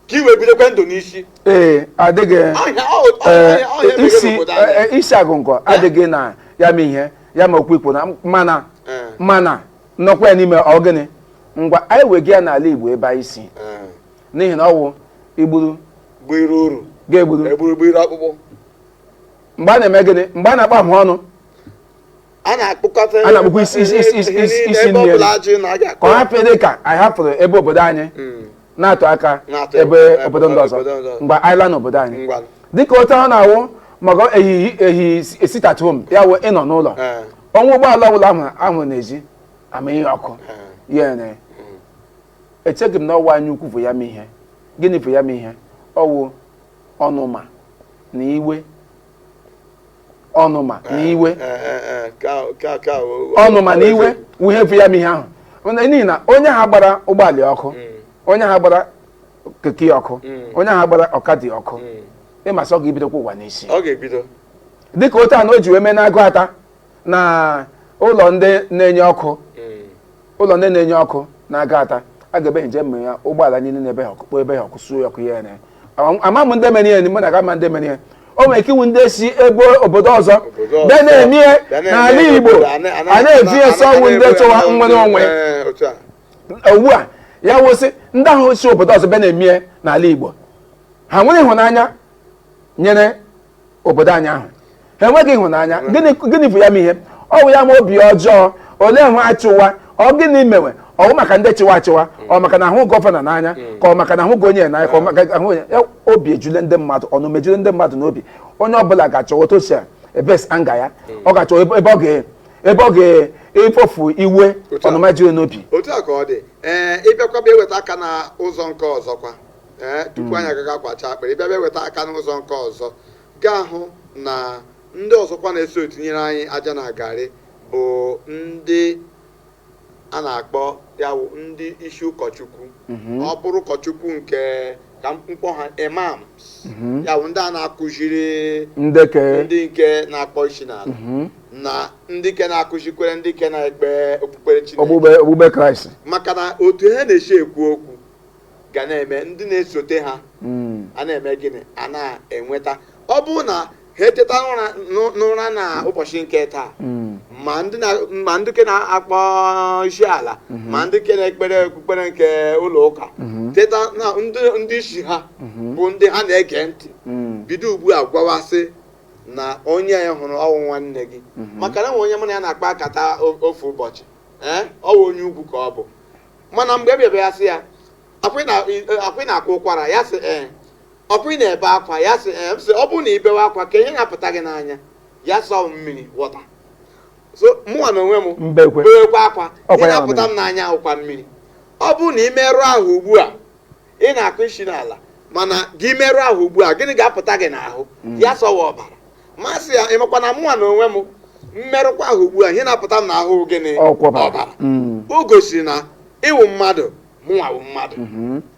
ka ị wee bidokwe ndụ n'isi.
Ee, adịghị.
Ọhịa ọhịa ọhịa
isi
n'obodo anyị.
Isi agụngọ adịghị na ya ma ihe ya ma okwu ikwu na mana mana nnọkwa ya n'ime ọ gịnị. Ngwa, anyị wega ya n'ala Igbo ebe anyị si, n'ihi na ọwụ igburu
gburu uru
ga-egburu
egburu gburu ọkpụkpụ.
Mgbe a na-eme gịnị, mgbe a na-akpa ahụ ọnụ,
a na-akpụkọta
a na-akpụkọ isi isi isi isi isi
ebe
isi nri
ọbụla ajị na aga.
Ka ọ hapụ ịdị ka anyị hapụrụ ebe obodo anyị na-atụ aka
na-atụ
ebe
ebe
obodo ndị ọzọ.
Obodo ndị ọzọ.
Mgbe anyị laa n'obodo anyị,
ngwa
dịka otu ọ na-awụ maka ehihie ehihie, sit at home, ya wụ ịnọ n'ụlọ, ọnwa ụgbọala ọbụla ahụ ahụ na-eji ama ihe ọkụ ya na echeghị m na ọwa anya ukwu bụ ya ma ihe gịnị bụ ya ma ihe ọwụ ọnụma na iwe, ọnụma na iwe.
Ka
Ọnụma na iwe wụ ihe bụ ya ma ihe ahụ. Mana n'ihi na onye ha gbara ụgbọala ọkụ, onye ha gbara keke ọkụ, onye ha gbara ọkada ọkụ, ịmasị ọ ga-ebidokwa ụwa n'isi.
Ọ ga-ebido.
Dịka otu a na o ji wee mee n'agụ ata na ụlọ ndị na-enye ọkụ, ụlọ ndị na-enye ọkụ na-aga ata, a ga-ebe njem ma ya ụgbọala niile na-ebe ha ọkụ, kpọọ ebe ha ọkụ, suo ya ọkụ ya ere. Ama m ndị mere ihe, mụ na aga ma ndị mere ihe. O nwere ike iwu ndị si ebe obodo ọzọ
obodo ọzọ
bịa na-eme ihe
bịa na-eme
n'ala
ihe
Igbo
obodo,
a na-eji esi ọnwụ ndị chọwa nnwere onwe.
Ee, otu a.
Ugbu a ya wụsị ndị ahụ si obodo ọzọ bịa na-eme ihe n'ala Igbo, ha nwere ịhụnanya nyere obodo anyị ahụ? Ha enweghị ịhụnanya. Gịnị gịnị bụ ya ma ihe ọ bụ ya ma obi ọjọọ ole hụ achịwa? Ọ gịnị mewe? Ọ bụ maka ndị chịwa achịwa, ọ maka na ahụ governor n'anya, ka ọ maka na ahụ gị onye n'anya, ka ọ maka ahụ onye ya? Obi ejule ndị mmadụ, ọnụ mejule ndị mmadụ n'obi. Onye ọbụla ga-achọ otu o si ebes anga ya, ọ ga-achọ ebe ọ ga-ekpofu iwe
Otu a.
ọnụma juru n'obi.
Otu a ka ọ dị. Ee, ịbịakwa bịa weta aka na ụzọ nke ọzọkwa, ee, tupu anyị agaghị akwacha akpịrị, ịbịa bịa weta aka n'ụzọ nke ọzọ, gaa hụ na ndị ọzọkwa na-eso etinyere anyị aja na garị bụ ndị a na-akpọ ya wụ ndị isi ụkọchukwu. Ọ bụrụ ụkọchukwu nke ka mkpọ ha imams, ya bụ ndị a na-akụziri
ndeke
ndị nke na-akpọ isi n'ala na ndị nke na-akụzikwere ndị nke na-ekpe okpukpere Chineke,
okpukpe Kraịst.
Maka na otu ha na-esi ekwu okwu ga na-eme ndị na-esote ha a na-eme gịnị, a na-enweta. Ọ bụrụ na ha eteta n'ụra na ụbọchị nke taa, ma ndị nke na-akpọ isi ala, ma ndị nke na-ekpere okpukpere nke ụlọ ụka teta na ndị isi ha bụ ndị ha na-ege ntị, bido ugbu a gwawasị na onye ya hụrụ ọnwụ nwanne gị. Maka na nwe onye mụ na ya na-akpa akata ofu ụbọchị, ee, ọ wụ onye ugwu ka ọ bụ, mana mgbe bịa ya sị ya akwị na-akwa ụkwara, ya sị ee, ọkwị na-ebe akwa, ya sị ee. M sị, ọ bụrụ na ibewe akwa, ka ihe na-apụta gị n'anya? Ya sọ mmiri, wọta. So mụnwa na onwe m
mbekwe
bewekwa akwa,
Ọkwa
ihe
ya
na-apụta m n'anya ụkwa mmiri. Ọ bụrụ na ị merụọ ahụ ugbu a, ị na-akụ isi n'ala, mana gị merụọ ahụ ugbu a, gịnị ga-apụta gị n'ahụ? Ya sọwa ọbara. Masị ya, ịmakwa na mụnwa na onwe m mmerụkwa ahụ ugbu a, ihe na-apụta m n'ahụ gịnị?
Ọkwa ọbara.
Ọbara. O gosiri na ịwụ mmadụ, mụnwa wụ mmadụ.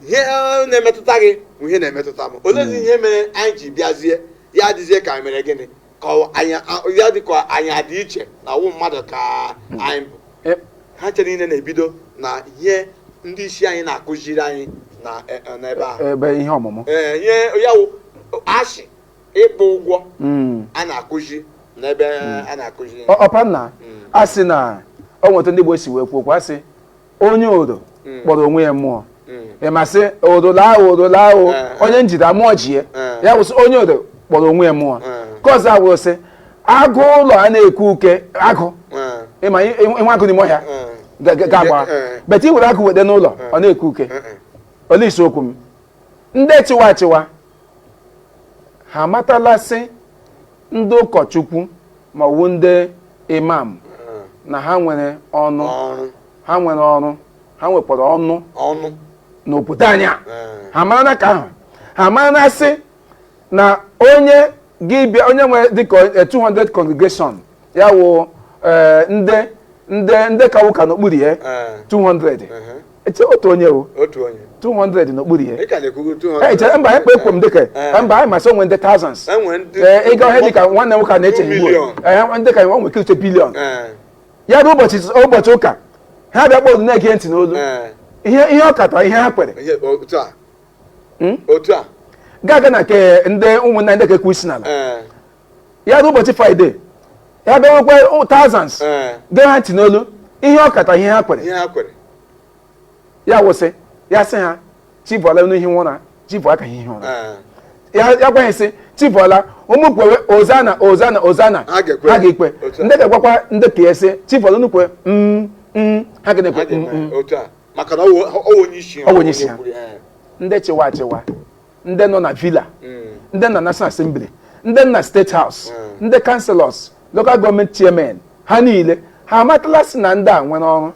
Ihe na-emetụta gị bụ ihe na-emetụta m. Olezi ihe mere anyị ji bịazie ya adịzie ka anyị mere gịnị, ka anyị ya dị ka anyị adị iche na wụ mmadụ ka anyị bụ? Ha chere niile na-ebido na ihe ndị isi anyị na-akụziri anyị na n'ebe ahụ,
ebe ihe ọmụmụ.
Ee, ihe ya wụ ashị ịkpụ ụgwọ a na-akụzi. N'ebe a na-akụzi.
Ọpa nna, a sị na o nweta ndị Igbo si wee kwuo okwu, a sị onye odo kpọrọ onwe ya mmụọ. Ị ma sị odo laa, odo laa o, onye njide amụọ ji ya. Ya wụsị onye odo kpọrọ onwe ya mmụọ. Nke ọzọ awụrụ sị agụ ụlọ a na-eke uke agụ. Ịma ịnwe agụ n'ime ọhịa ga-agba, bete i were agụ weta n'ụlọ, ọ na-eke uke. Olee isiokwu m? Ndị chịwa achịwa ha amatala sị ndị ụkọchukwu ma ọ bụ ndị imam na ha nwere ọnụ.
Ọrụ.
Ha nwere ọrụ, ha nwekwara ọnụ
ọnụ
n'obodo anyị a. Ha mara na ka ahụ ha mara na sị na onye gị bịa, onye nwere dịka 200 congregation ya wụ ndị ka ụka n'okpuru ya 200. Eche otu onye o
Otu onye.
200 n'okpuru ya.
Ị ka na-ekwugo 200.
Ee, chere, mba, ekpe ekwe m dịka mba anyị masị onwe ndị thousands.
Enwe ndị
Ee, ịga ọhịa dịka nwanne m nwoke a na-eche
2
igbo
million.
Ee, ndị ka nwe ike billion. Ya bụ ụbọchị ụka ha bịa kpọọ na-ege ntị n'olu ihe ọ katara, ihe ha kwere.
Ihe otu a.
Hmm?
Otu a.
Ga-aga na nke ndị ụmụnna ndị ka ekwu isi n'ala. Ya bụ ụbọchị Friday ya bịa nwekwa thousands gee ha ntị n'olu ihe ọ katara, ihe ha kwere.
Ihe ha kwere.
Ya wụsị ya sị ha chibụọla n'ihi ụra, chibụ aka ihe ụra. Ya gwa ha sị chibụọla ụmụ kwewe ozana ozana ozana.
Ha ga-ekwe.
Ha ga-ekwe.
Otu a.
Ndị ga-agwakwa ndị ka ya sị chibụọla unu kwe ha ga na-ekwe.
Ha ga-eme otu a maka na ọ wụ onye isi ha.
Ọ wụ onye isi ha.
Kwuru ya.
Ndị chịwa achịwa, ndị nọ na villa, ndị nọ na National Assembly, ndị nọ na State House, ndị councillors, local government chairman, ha niile ha amatala sị na ndị a nwere ọrụ.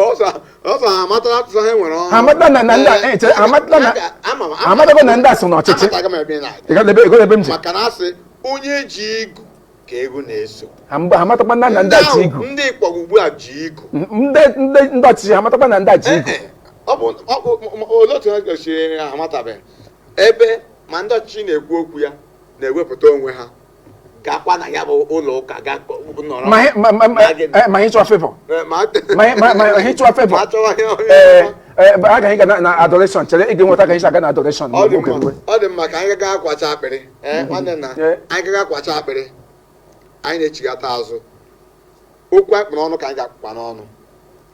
Ọsọ ha amatala atụsọ ha nwere ọrụ.
Ha amatala na ndị a chere, amatala na
Ama m.
amatago na ndị a so n'ọchịchị.
Amatago m ebe ị na-aga.
Ị ga ebe ị ebe m ji.
Maka na asị onye ji igu ka egwu na-eso.
Ha mgbe ha amatakwa na ndị a ji igu.
Ndị ịkpọgbu ugbu a ji igu.
Ndị ọchịchị ha amatakwa na ndị a ji igu.
Ee, ọ bụ olee otu ha gosiri ha amatabeghị ebe ma ndị ọchịchị na-ekwu okwu ya na-ewepụta onwe ha gakwa na ya bụ ụlọ ụka ga nọrọ.
Ma ma ma ma
Ma gịnị?
Ma ị chọọ favour.
Ma
ma ị chọọ favour.
Ma chọwa ihe onye
Ee, agaghị ga na adoration, chere ị ga-enweta ka anyị si aga na adoration.
Ọ dị
n'oge
mma.
ruwe.
Ọ dị mma ka anyị gaga akwacha akpịrị. Ee, nwanne nna, anyị gaga akwacha akpịrị, anyị na-echigata azụ. Okwu anyị kpụ n'ọnụ ka anyị ga-akpụkwa n'ọnụ.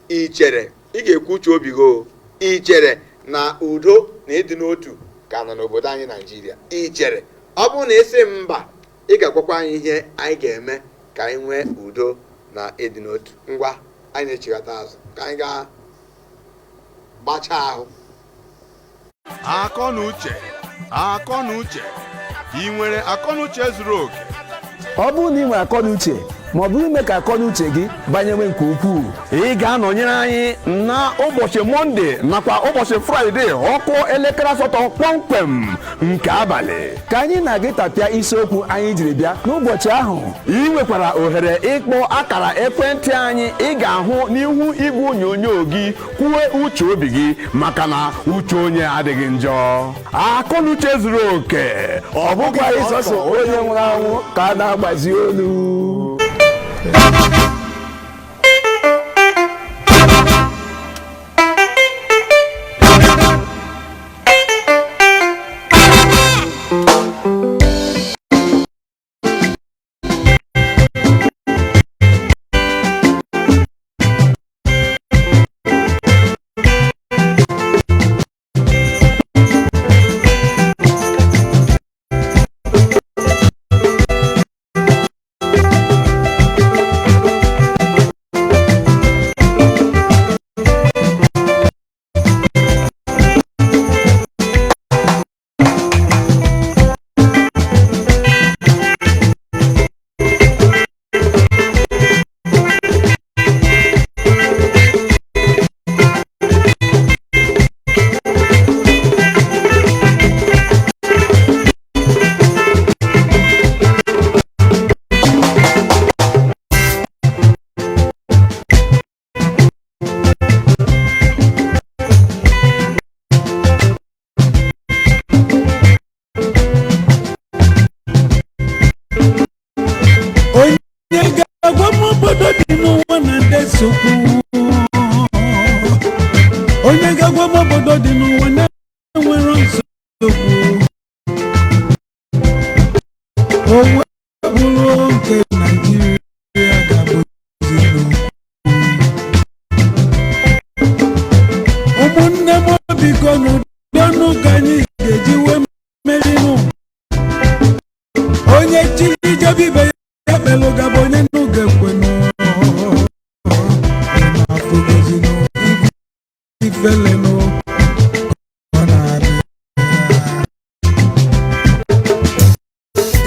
Ị chere ị ga-ekwu uche obi gị o? Ị chere na udo na ịdị n'otu ka nọ n'obodo anyị Naijiria? Ị chere ọ bụrụ na ị sị mba, ị ga-agwakwa anyị ihe anyị ga-eme ka anyị nwee udo na ịdị n'otu. Ngwa, anyị na-echigata azụ ka anyị gaa gbachaa ahụ.
Akọ na uche, akọ na uche, ị nwere akọ na uche zuru oke?
Ọ bụrụ na ị nwere akọ na uche ma ọ bụrụ ime ka akọ na uche gị banyewe nke ukwuu,
ị ga-anọnyere anyị na ụbọchị Mọnde nakwa ụbọchị Fraịde, ọkụ elekere 8 kpọmkwem nke abalị,
ka anyị na-agị tapịa isiokwu anyị jiri bịa n'ụbọchị ahụ.
Ị nwekwara ohere ịkpọ akara ekwentị anyị ị ga-ahụ n'ihu igwe onyonyo gị kwuwe uche obi gị, maka na uche onye adịghị njọ. Akọ na uche zuru oke, ọ
ọ bụkwa ịsọsọ onye nwụrụ anwụ ka a na-agbazi olu.
Onye ga-agwa m obodo dị n'ụwa na ndị nsogbu? Onye ga-agwa m obodo dị n'ụwa na-enwero nsogbu? O wee bụrụ nke ifele nụ ọ na-abịa.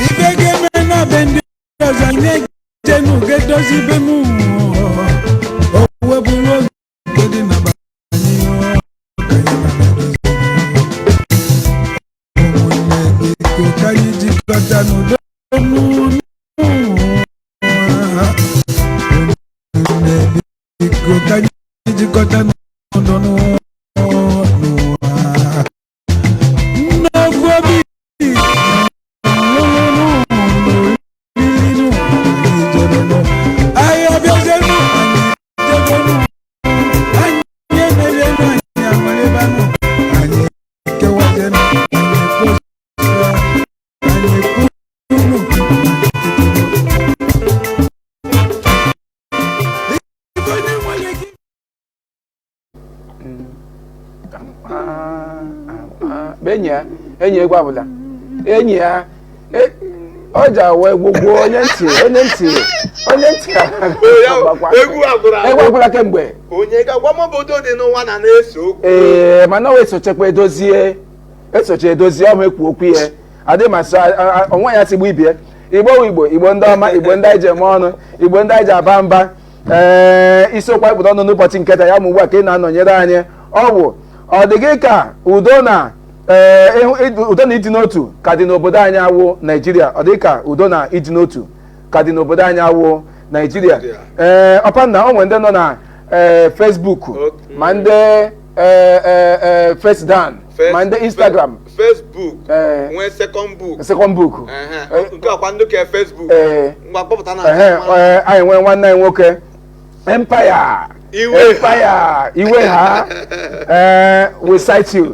Ife ga-eme na be ndị ọzọ anyị na-eje n'uge dozi be m, o wee bụrụ oge dị na be anyị ka anyị na-edozi. Ụmụnne, biko ka anyị jikọta n'udo n'ụwa. Ụmụnne, biko ka anyị jikọta n'udo n'ụwa. Nnukwu obi anyị abịazienụ, anyị jebenu, anyị emerienụ, anyị amalịbanụ, anyị kewazienụ, anyị kposịa, anyị kwunu. Ife onye nwere ike.
Bụ enyi ya, enyi egwu abụla enyi ya. Ọ ji awa egwu gwuo onye ntị, onye ntị, onye ntị agbakwa.
Egwu agwụrụ
Egwu agwụla kemgbe.
Onye ga-agwa m obodo dị n'ụwa na na-ese okwu?
Ee, mana o esochekwa edozie, esocha edozie ọhụ ekwu okwu ya adị masị onwe ya sigbu ibie. Igbo wụ Igbo, Igbo ndị ọma, Igbo ndị anyị ji eme ọnụ, Igbo ndị anyị ji aba mba. Ee, isiokwu anyị kpụrụ ọnụ n'ụbọchị nke taa ya ma ugbu a ka ị na-anọnyere anyị, ọ bụ ọ dị gị ka udo na ee udo na ịdị n'otu ka dị n'obodo anyị awụ Naijiria? Ọ dị ka udo na ịdị n'otu ka dị n'obodo anyị awụ Naijiria? Ee, ọpanna, o nwere ndị nọ na Facebook, ma ndị ee ee ee First Dan, ma ndị Instagram.
Facebook.
Ee.
Nwee second book.
Second book.
Ehe, nke ọkwa ndị ka Facebook.
Ee.
Ngwa, kpọpụta na
Ehe, ee, anyị nwere nwanne anyị nwoke Empire.
Iwe.
Empire iwe ha. Ee, we cite you,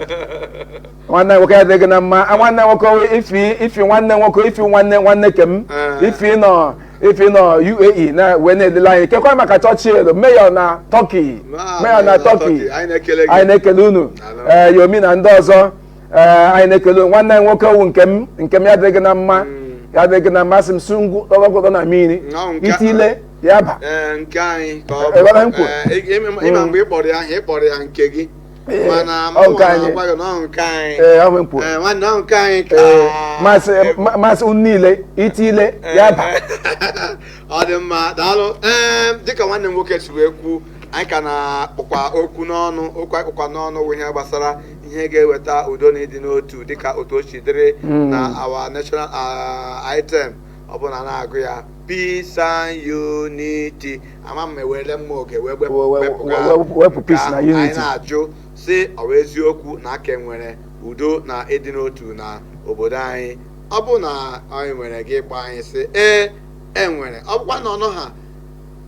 nwanne nwoke, ya dịghị na mma. Ah, nwanne nwoke ifi, ifi nwanne nwoke ifi, nwanne nwanne kem. Ifi nọ UAE na wee na-elele anyị. Kekwa maka Churchill, mayor na Turkey.
Ah,
Mayor na Turkey.
Anyị na-ekele gị.
Anyị na-ekele unu.
Daalụ.
Ee, Yomi na ndị ọzọ. Ee, anyị na-ekele unu. Nwanne anyị nwoke wụ nke m, nke m, ya dịghị na mma, ya dịghị na mma. Sị m sungwu ọgọgọdọ na mmiri.
Nọ nke-
Itile ya ba.
Ee, nke anyị ka ọ
Ebe m kwuru.
Ee, ịma mgbe ị kpọrọ ya aha, ị kpọrọ ya nke gị.
Ee,
mana
ọ nke
mụ
anyị.
na-agwa gị na ọ nke anyị.
Ee, ọ bụ m kwuru.
Ee, nwanne, ọ nke anyị ka.
Ee, masị masị unu niile, itile ya ba.
Ọ dị mma, daalụ. Ee, dịka nwanne m nwoke si wee kwu, anyị ka na-akpụkwa okwu n'ọnụ. Okwu anyị kpụkwa n'ọnụ bụ ihe gbasara ihe ga-eweta udo na ịdị n'otu, dịka otu o si dịrị na our national item ọ bụla na-agụ ya, peace and unity. Ama m ewerele mma oge wee wepụga
wepụ peace na
nke ahụ.
unity.
Anyị na-ajụ si, ọ bụ eziokwu na aka nwere udo na ịdị n'otu na obodo anyị? Ọ bụ na anyị nwere, gị gba anyị sị ee, e nwere. Ọ bụkwa na ọnụ ha,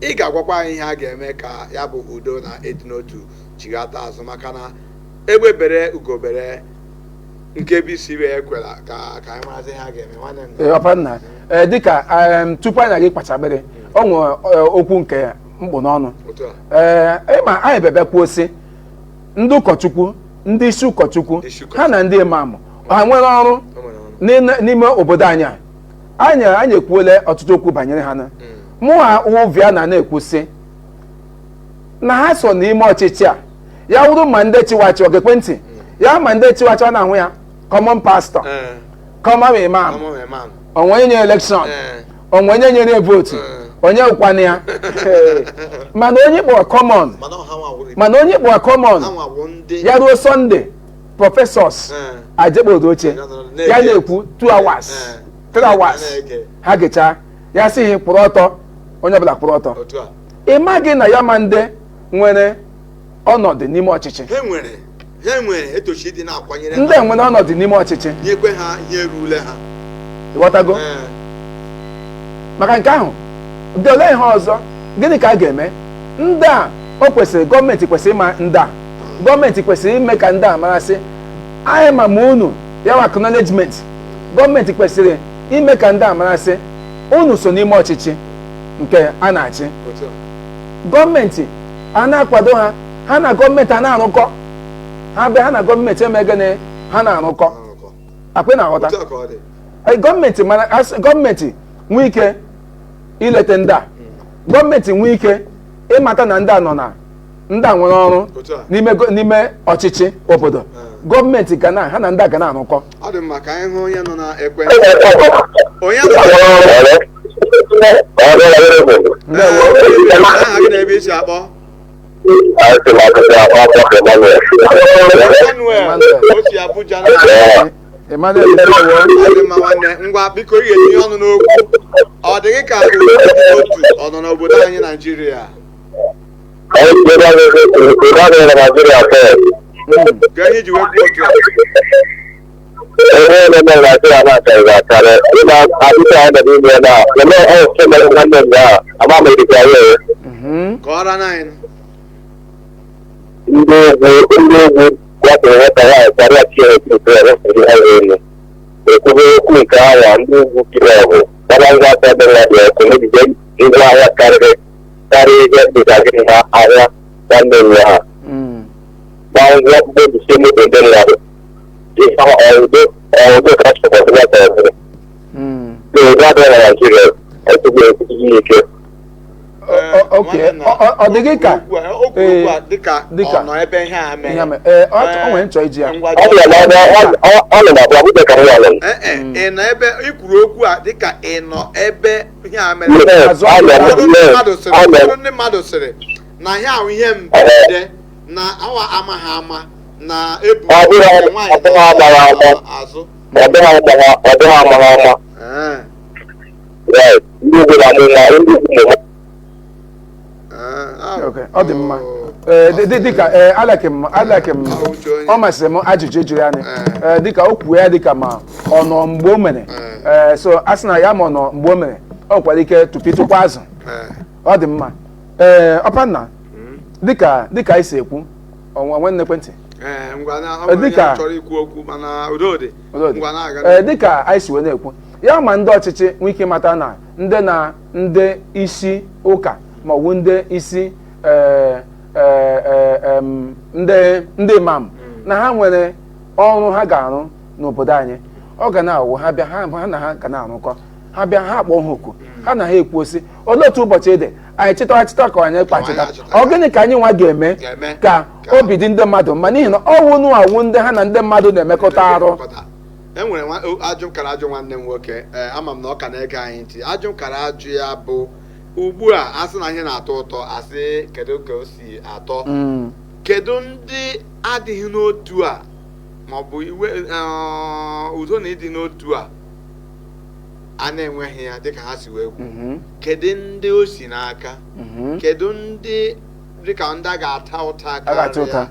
ị ga-agwakwa anyị ihe a ga-eme ka ya bụ udo na ịdị n'otu chighata azụ, maka na egbe bere, ugo bere, nke bụ isi wee ekwela ka anyị marazi ihe a ga-eme, nwanne m.
Ee, ọpa nna, ee, dịka tupu anyị na-aga ịkpachabere, o nwere okwu nke mkpụ n'ọnụ.
Otu a.
Ee, ịma anyị bịabịa kwuo sị ndị ụkọchukwu, ndị isi ụkọchukwu,
Isi ụkọchukwu.
ha na ndị imam ha nwere ọrụ
O nwere ọrụ.
n'ime obodo anyị a. Anyị ekwuola ọtụtụ okwu banyere ha na mụ ha wụvịa na na-ekwu sị na ha so n'ime ọchịchị a. Ya wụrụ ma ndị chiwachiwa ekwentị ya, ma ndị chiwachiwa na-ahụ ya, common pastor, common imam,
common imam.
Onwe onye nyere election, onwe onye nyere vote, onye kwana ya. Mana onye kpọrọ common,
mana ha nwa wụ-
mana onye kpọrọ common,
ha nwa bụ ndị
ya ruo Sunday, professors ajekpodo oche
Na-ege.
ya na-ekwu 2 hours, 3 hours.
Na-ege.
Ha gechaa ya, sị ihe kwụrụ ọtọ, onye ọbụla kwụrụ ọtọ.
Otu a.
Ị maghị na ya ma ndị nwere ọnọdụ n'ime ọchịchị.
Ha nwere etochi ịdị na-akwanyere
Ndị
ha,
nwere ọnọdụ n'ime ọchịchị,
nyekwe ha ihe rule ha.
Ịghọtago? Maka nke ahụ dị, olee ihe ọzọ, gịnị ka a ga-eme ndị a? O kwesịrị, gọọmenti kwesịrị ịma ndị a. Gọọmenti kwesịrị ime ka ndị a marasị anyị ma unu ya wa acknowledgement. Gọọmenti kwesịrị ime ka ndị a marasị unu so n'ime ọchịchị nke a na-achị.
Otu a.
Gọọmenti a na-akwado ha, ha na gọọmenti a na-arụkọ, ha bịa, ha na gọọmenti eme gịnị? Ha na-arụkọ.
Arụkọ.
Akwe na-aghọta?
Otu a ka ọ dị.
Ee, gọọmenti mara gọọmenti nwee ike ileta ndị a, gọọmenti nwee ike ịmata na ndị a nọ na Ndị a nwere ọrụ
Otu a.
n'ime ọchịchị obodo, gọọmenti ga na ha na ndị a ga na-arụkọ.
Ọ dị mma, ka anyị hụ onye nọ na ekwentị. Onye nọ?
Ndewo.
Aha gị na ebe i si akpọ? Emmanuel.
Emmanuel.
O si Abuja na
Emmanuel, ndewo.
Ọ dị mma, nwanne. Ngwa, biko, ị ga-etinye ọnụ n'okwu. Ọ dị gị ka udo dị n'otu ọ nọ n'obodo anyị Naijiria? Ka ihe ji wee kwuo otu a?
Onye na-eme Naijiria na-akarịrị akarị ịna adịghị anyị nọ n'ime na eme ọsọ mere nwanne m ahụ ama m erika ya.
Kọọrọ anyị.
Ndị ugwu gwapụrụ nwata nwaanyị karịa Chineke ya wepụrụ ha ya elu ekwube okwu nke awa. Ndị ugwu kiri ọgụ gbara ngwa aka dị ya dị ọkụ megide ngwa ahịa karịrị karịa ihe dịka gị na ahịa nwanne m ha gbaa ngwa mkpebisi moto ndị mmadụ ihe ọudo ọudo ka chọkwasịrị ya ka ọ bụrụ n'obodo adịghị na Naijiria ekwughị ekwughị ike.
Okay, ọ dị gị ka
O kwuru okwu a dịka
dịka
ọ nọ ebe ihe a mere.
Ihe mere. Ee, o nwere nchọ iji ya.
Ngwa.
Ọ dị na ọ nọ na Abuja ka m nọ.
Ee, ị nọ ebe i kwuru okwu a dịka ị nọ ebe ihe a mere?
Yes,
Azụ
anọ m.
Ụfọdụ ndị
Yes,
mmadụ sịrị
anọ m.
Ụfọdụ ndị mmadụ sịrị na ihe ahụ ihe mberede na awa amaghị ama na ebu
Ọ bụghị
nwaanyị
ọ bụghị amaghị ama.
azụ.
Ọ dịghị amaghị, ọ dịghị amaghị ama.
Ee,
Right, ndị ugwu na-amụ nwa, ndị ugwu mụ.
ee, ahụ.
Okay, ọ dị mma. Ee, dịka ee alaki m alaki m
Ahụ uche onye.
ọ masịrị m ajụjụ jụrụ ya.
Ee.
Ee, dịka o kwuo ya dịka ma ọ nọ mgbe o mere. Ee, so a sị na ya ma ọ nọ mgbe o mere, ọ nwekwara ike tụpịtụkwa azụ.
Ee,
Ọ dị mma. Ee, ọpanna, dịka anyị si ekwu onwe nwanne ekwentị.
Ee, ngwa na ọ nwere onye chọrọ ikwu okwu, mana udo dị.
Udo dị.
Ngwa, na-aga.
Ee, dịka anyị si wee na-ekwu ya, ma ndị ọchịchị nwee ike ịmata na ndị na ndị isi ụka ma ọ bụ ndị isi ee, ee, ee, em, ndị imam na ha nwere ọrụ ha ga-arụ n'obodo anyị, ọ ga na-awụ ha bịa, ha na ha ga na-arụkọ. Ha bịa, ha akpọ ha oku, ha na ha ekwu osi olee otu ụbọchị dị anyị chịta chịta ka anyị kpachita.
Anyị achịta.
Ọ gịnị ka anyị nwa ga-eme
Ga-eme
ka obi dị ndị mmadụ mma, n'ihi na ọwụ nụ awụ ndị ha na ndị mmadụ na-emekọta arụ.
E nwere ajụ m kara ajụ nwanne m nwoke. Ee, ama m na ọ ka na-ege anyị ntị. Ajụ m kara ajụ ya bụ ugbu a asị na ihe na-atọ ụtọ, asị kedu ka o si atọ? Kedu ndị adịghị n'otu a maọbụ iwe udo na ịdị n'otu a a na-enweghị ya dịka ha si wee kwu? Kedu ndị o si n'aka? Kedu ndị dịka ndị a ga-ata ụta
A ga-ata ụta.
karịa?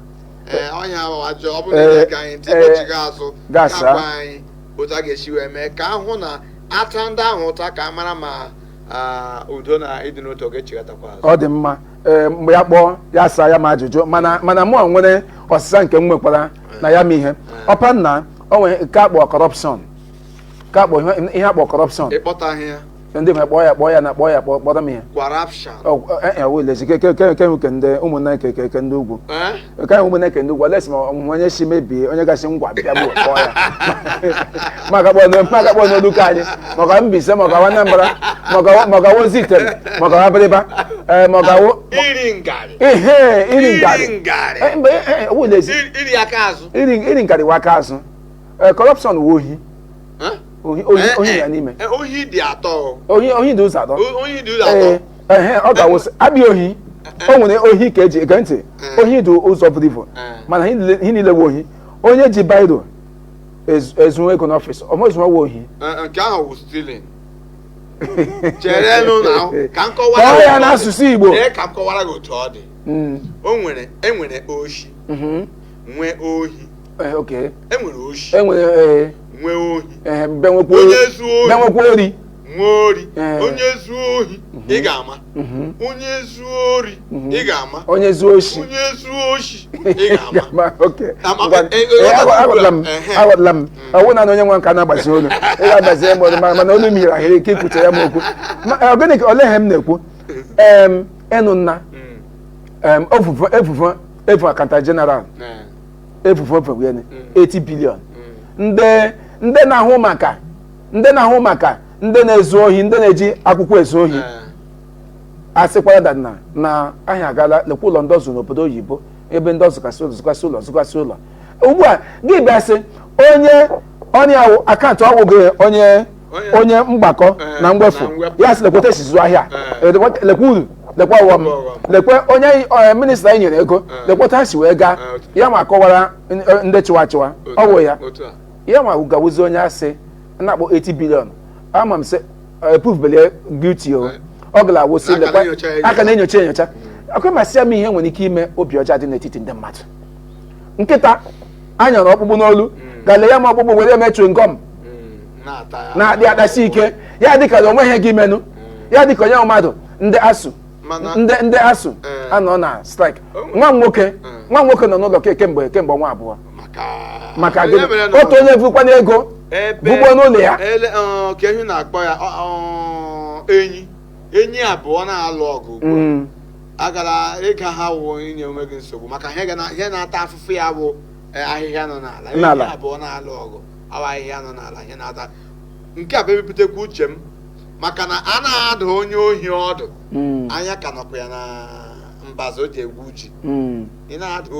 Ee, ọnya ahụ ajọ ọ bụrụ na ị na-ege anyị ntị, kpọchigo azụ
gasa.
ka gwa anyị otu a ga-esi wee mee ka ahụ na ata ndị ahụ ụta ka a mara ma udo na ịdị n'otu ọ ga-echighatakwa azụ.
Ọ dị mma. Ee, mgbe ya kpọọ ya saa ya ma ajụjụ, mana mụ nwere ọsịsa nke m nwekwara na ya ma ihe ọpa nna o nwere nke akpọ corruption, nke akpọ ihe akpọ corruption.
Ịkpọtaghị ya?
Ndị mmadụ kpọọ ya, kpọọ ya na kpọọ ya, kpọọ kpọrọ m ihe.
Corruption.
Welezi ke ndị ụmụnna ke ndị ugwu.
Eh?
Nke ahụ ụmụnne ke ndị ugwu olesi ma ọmụmụ onye si mebie onye gasị ngwa bịa gbuo kpọọ ya maka kpọọ n'olu ka anyị maka Mbaise, maka Anambra, maka wozi itere, maka Abịrịba, ee, maka wo
Iri ngarị.
Ihe iri ngarị.
Iri ngarị.
Eh, mgbe welezi
Iri aka azụ.
Iri ngarị wa aka azụ. Ee, corruption wụ ohi.
Eh?
Ohi, ohi,
Eh,
ohi
eh,
ya n'ime.
Ohi dị atọ o.
Ohi dị ụzọ atọ.
Ohi dị ụzọ
Ee.
atọ.
Ehe, ọ ga-awụsị abịa ohi o nwere ohi ka eji ege ntị. Ohi dị ụzọ buru ibu, mana ihe niile wụ ohi. Onye ji biro ezu ego n'ọfịs ọmụzụwa wụ ohi.
Eh, nke ahụ wụ stealing. Cherenụ na ka m kọwara
Kọọ
gị
ya
otu ọ dị.
n'asụsụ Igbo.
Lee, ka m kọwara gị otu ọ dị. O nwere enwere oshi, nwee ohi.
Eh, okay.
Enwere oshi,
enwere, ee.
nwee ohi.
Ee, bịa nwekwa
Onye zuo ohi.
bịa nwekwa ori.
Nwee ori.
Eh.
Onye zuo ohi, ị ga-ama. Onye zuo ori, ị ga-ama.
Onye zuo oshi.
Onye zuo oshi, ị ga-ama.
Okay.
Ama-
Ngwa,
eh,
aghọtala m.
Ehe.
Aghọtala m. Ọ bụrụ na onye nwa nka na-agbazi olu, ị ga-agbazi ya mmadụ, mana olu mihiri ahịrị ike ikwuche ya m okwu. Gịnị ka olee ihe m na-ekwu? Ịnụ nna efufu efufu efu accountant general efufu efu gịnị, 80 billion. Ndị na-ahụ maka ndị na-ahụ maka ndị na-ezu ohi, ndị na-eji akwụkwọ ezu ohi. Asịkwara that na ahịa agala, lekwa ụlọ ndị ọzọ n'obodo oyibo, ebe ndị ọzọ kasị ụlọ, zụkasị ụlọ, zụkasị ụlọ. Ugbu a gị bịa sị onye onye awụ akaụntụ ọgwụ gị, onye onye mgbakọ na mwefu,
na mwepụ.
Ya sị lekweta esi zụọ ahịa, lekwa uru, lekwa ọghọm, lekwe onye minista anyị nyere ego, lekweta ha si wee gaa. Ya ma kọwara ndị chịwa chịwa ọ bụ ya.
Otu a.
Ya ma gawuzi onye asị na-akpọ 80 billion, ama m sị proof belie guilty o, ọ gara awụsị.
Aka
Lekwa
na-enyocha ya.
Aka na-enyocha enyocha akwa masị ya m, ihe nwere ike ime obi ọjọọ dị n'etiti ndị mmadụ. Nkịta anyara ọkpụkpụ n'olu gale ya, ma ọkpụkpụ were eme chewing gum
Na-ata ya.
na-adị adasi ike ya, dịka na onwe ihe gị menụ ya, dịka onye mmadụ ndị asụ ndị asụ anọ na strike. Nwa m nwoke nọ n'ụlọ kemgbe ọnwa 2.
Maka
Maka
ihe
gịnị?
mere na-
Otu onye vukwana ego
ebe
bugbuo n'ụlọ ya.
Ele ka ehi na-akpọ ya enyi abụọ na-alụ ọgụ ugbu a. Agara ịga ha wụ inye onwe gị nsogbu, maka ihe na-ata afụfụ ya bụ ahịhịa nọ n'ala. Enyi
N'ala.
abụọ na-alụ ọgụ awa ahịhịa nọ n'ala, ihe na-ata nke a bụ ebipụtakwa uche m, maka na a na-adụ onye ohi ọdụ, anya ka nọkwa ya na mbaze o ji egwu ji. Ị na-adụ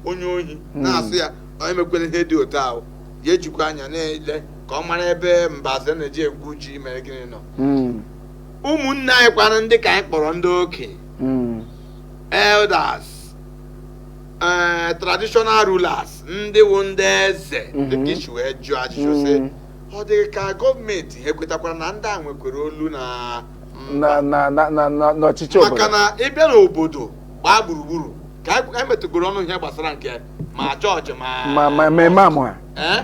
onye ohi na-asị ya onye mekwere ihe dị otu ahụ, ya ejikwa anya na-ele ka ọ mara ebe mbaze na-eji egwu ji mere gịnị nọ. Ụmụnne anyị kwanụ, ndị ka anyị kpọrọ ndị okenye, elders, traditional rulers, ndị wụ ndị eze, dịka isi wee jụọ ajụjụ sị ọ dị ka gọọmenti ha ekwetakwara na ndị a nwekwara olu na mba.
Na na na na na n'ọchịchị
Maka
obodo.
na ịbịa n'obodo gbaa gburugburu, ka anyị metụgoro ọnụ ihe gbasara nke ma chọọchị ma
ma eme amụ ha.
Ee,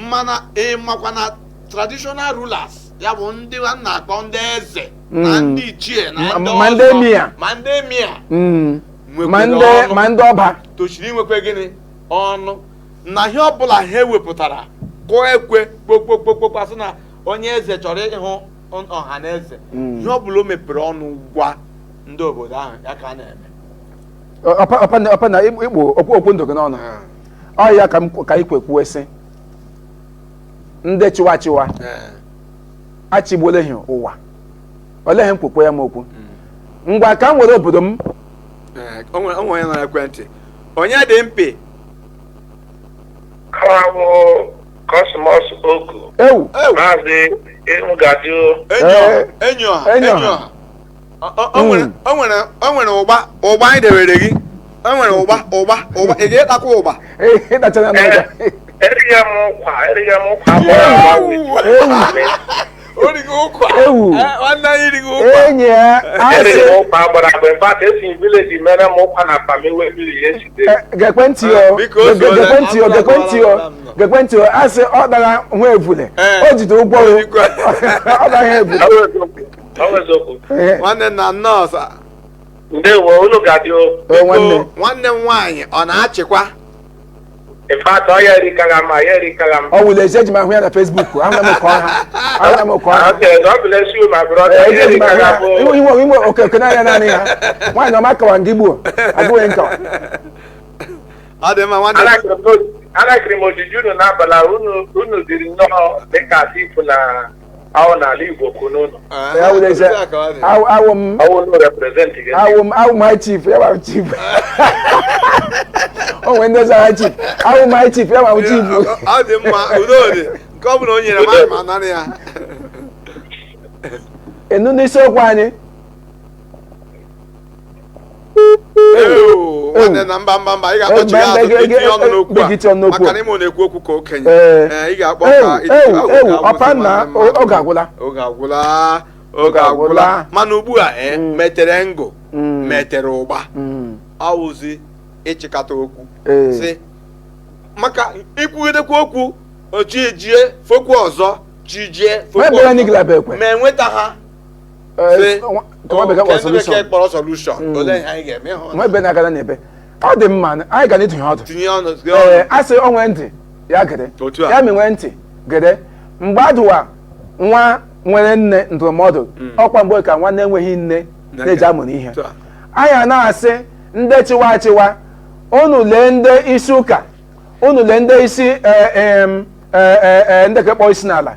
mana ịmakwa na traditional rulers, ya bụ ndị a na-akpọ ndị eze na ndị ichie na ndị
ma ndị
ọzọ,
emir.
Ma ndị emir
Ma
nwekwara
ndị
ọnụ.
Ma ndị ọba.
Tochiri inwekwa gịnị ọnụ na ihe ọbụla ha ewepụtara kụọ ekwe kpokpokpokpo, asị na onye eze chọrọ ịhụ ọha na eze, ihe ọbụla o mepere ọnụ gwa ndị obodo ahụ, ya ka a na-eme.
Ọpa ọpa na ọpa na ikpo okwu ndụ gị n'ọnụ ọ ya ka m ka ikwe kwuo sị ndị chịwa chịwa achịgbuola ha ụwa olee mkwekwe ya m okwu ngwa ka m were obodo m.
Ee, o nwere onye nọ n'ekwentị, onye dị mpi.
Kawụ Cosmos Ogu.
Ewu!
Ewu!
Maazị Ịmụgadị.
Enyi ọha, enyi ọha,
Enyi
enyi
ọha.
ọha. O nwere ụgba anyị dewere gị, o nwere ụgba, ị ga-ịtakwa ụgba?
Ịdachara n'ụja.
Erighị m ụkwa, erighị m ụkwa agbara agba.
Ewu!
O rigo ụkwa.
Ewu.
Nwanne anyị rigo ụkwa.
Enyi ya
Erighị
asị
m ụkwa agbara agba. In fact, esi m village mere m ụkwa na pamiwe mmiri yesterday.
Gekwe ntị o.
Biko, o zuola.
Gekwe ntị o, gekwe ntị o,
Agwụla m nọ.
gekwe ntị o. Asị ọ dara nwa evule, o jide ụgwọ o.
O jikwa.
Ọ dara ha evule.
Ọ bụ eziokwu. Ọ bụ eziokwu.
Nwanne nna nọọsụ.
Ndewo, unu ga-adị o.
Ee, nwanne.
Biko, nwanne m nwaanyị ọ na-achịkwa?
In fact, ọ ya erikaghị m, ya erikaghị m.
Ọ wụrụ ezi, eji m ahụ ya na Facebook, ahụla m ka ọha, ahụla m ka ọha.
Okay, God bless you, my brother.
Ee,
Ya
eji m ahụ
erikaghị
ya
m o.
inwe inwe oke oke n'anya naanị ha. Nwaanyị ọma kawa ngị gbuo agụghị nkawa.
Ọ dị mma, nwanne.
Alakịrị m ojiji unu n'abalị a, unu dịrị nnọọ dịka asị ifụ na awụ n'ala Igbo kwu n'ụlọ.
Ya wụrụ ezi,
Otu a ka ọ dị.
awụ m.
Awụ unu represent gị.
Awụ m high chief, ya bụ chief. O nwere ndị ọzọ high chief, awụ m high chief, ya bụ chief.
Ọ dị mma, udo dị. Nke ọ bụla o nyere m, ana m anara ya.
Enu n'isiokwu anyị.
Ewu, nwanne na mba mba mba, ị ga-akpọchi ya azụ ka itinye ọnụ n'okwu
Big itinye ọnụ
a,
n'okwu a.
maka na ịmụ na-ekwu okwu ka okenye.
Ee.
Ee, ị ga-akpọ
Ewu,
ka
ewu, ewu,
oge
ọpa nna,
agwụsị, nwanne m.
Oge agwụla.
Oge agwụla, oge
agwụla.
agwụla. Mana ugbu a metere ngụ, metere ụgba, awụzi ịchịkọta okwu. Si maka ikwugidekwa okwu ochijie fokwu ọzọ chijie fokwu
Nwa ebere
ọzọ.
n'igila bụ ekwe.
Ma enweta ha.
Ee,
sị,
ka nwa bekee kpọrọ
nke ndị
solution.
bekee kpọrọ solution, olee ihe anyị ga-eme ịhụ na-
Nwa ebe na-agara n'ebe ọ dị mma, anyị ga na-etinye ọdụ.
Tinye ọnụ, tinye
Ee,
ọnụ.
a sị o nwee ntị ya gere.
Otu a.
Ya mi nwee ntị gere. Mgbe adụwa nwa nwere nne ndụmọdụ, ọkwa mgbe ka nwa na-enweghị nne na-eji amụrụ ihe.
Otu a.
Anyị a na-asị ndị chịwa achịwa, unu lee ndị isi ụka, unu lee ndị isi ndị ka kpọọ isi n'ala,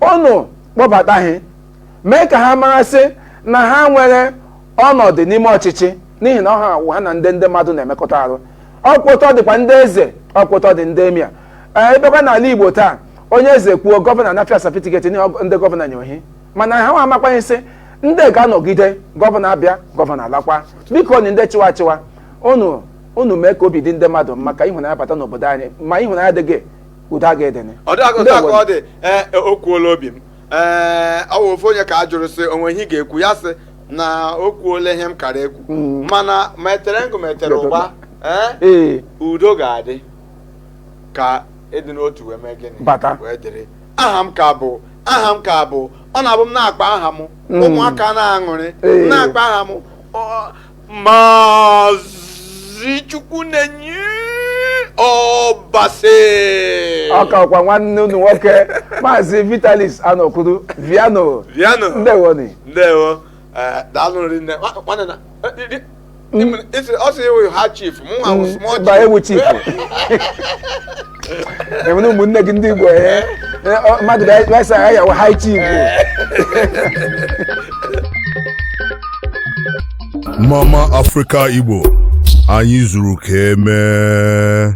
unu kpọbata ha, mee ka ha marasị na ha nwere Ọnọdụ n'ime ọchịchị, n'ihi na ọha awụ ha na ndị mmadụ na-emekọta arụ. Ọkwụtọ dịkwa ndị eze, ọkwụtọ dị ndị emia. Ee, ebekwa n'ala Igbo taa, onye eze kwuo, gọvanọ anafịa certificate n'ihi ndị gọvanọ nye ohi, mana ha nwa amakwaghị sị ndị ga-anọgide gọvanọ abịa, gọvanọ alakwa. Biko ni, ndị chịwa achịwa, unu unu mee ka obi dị ndị mmadụ maka ịhụnanya bata n'obodo anyị. Ma ịhụnanya adịghị, udo agaghị edene.
Ọ dị akụkọ ka ọ dị. Ee, o kwuola obi m. Ee, ọ wụ ofu onye ka a jụrụ sị onwe ihe ị ga-ekwu, ya sị na o kwuola ihe m kara ekwu. Mana ma etere ngụ, ma etere ụgba, ee, udo ga-adị ka ịdị n'otu wee mee gịnị?
Bata.
Wee dịrị. Aha m ka bụ, aha m ka bụ, ọ na-abụ m na-akpa aha m, ụmụaka na-aṅụrị. Na-akpa aha m, Maazị Chukwunenye Ọbasi.
Ọka ọkwa nwanne unu nwoke, Maazị Vitalis Anokwuru Viano.
Viano.
Ndewoni.
Ndewo. Ee, daalụ rinne. Nwanne na ọ sị iwu ha chief, mụ nwa wụ small.
Ba ewu chief, enwere ụmụnne gị ndị Igbo. Ee, mmadụ bịa sị ya wụ high chief.
Mama Africa Igbo, anyị zuru ka emee.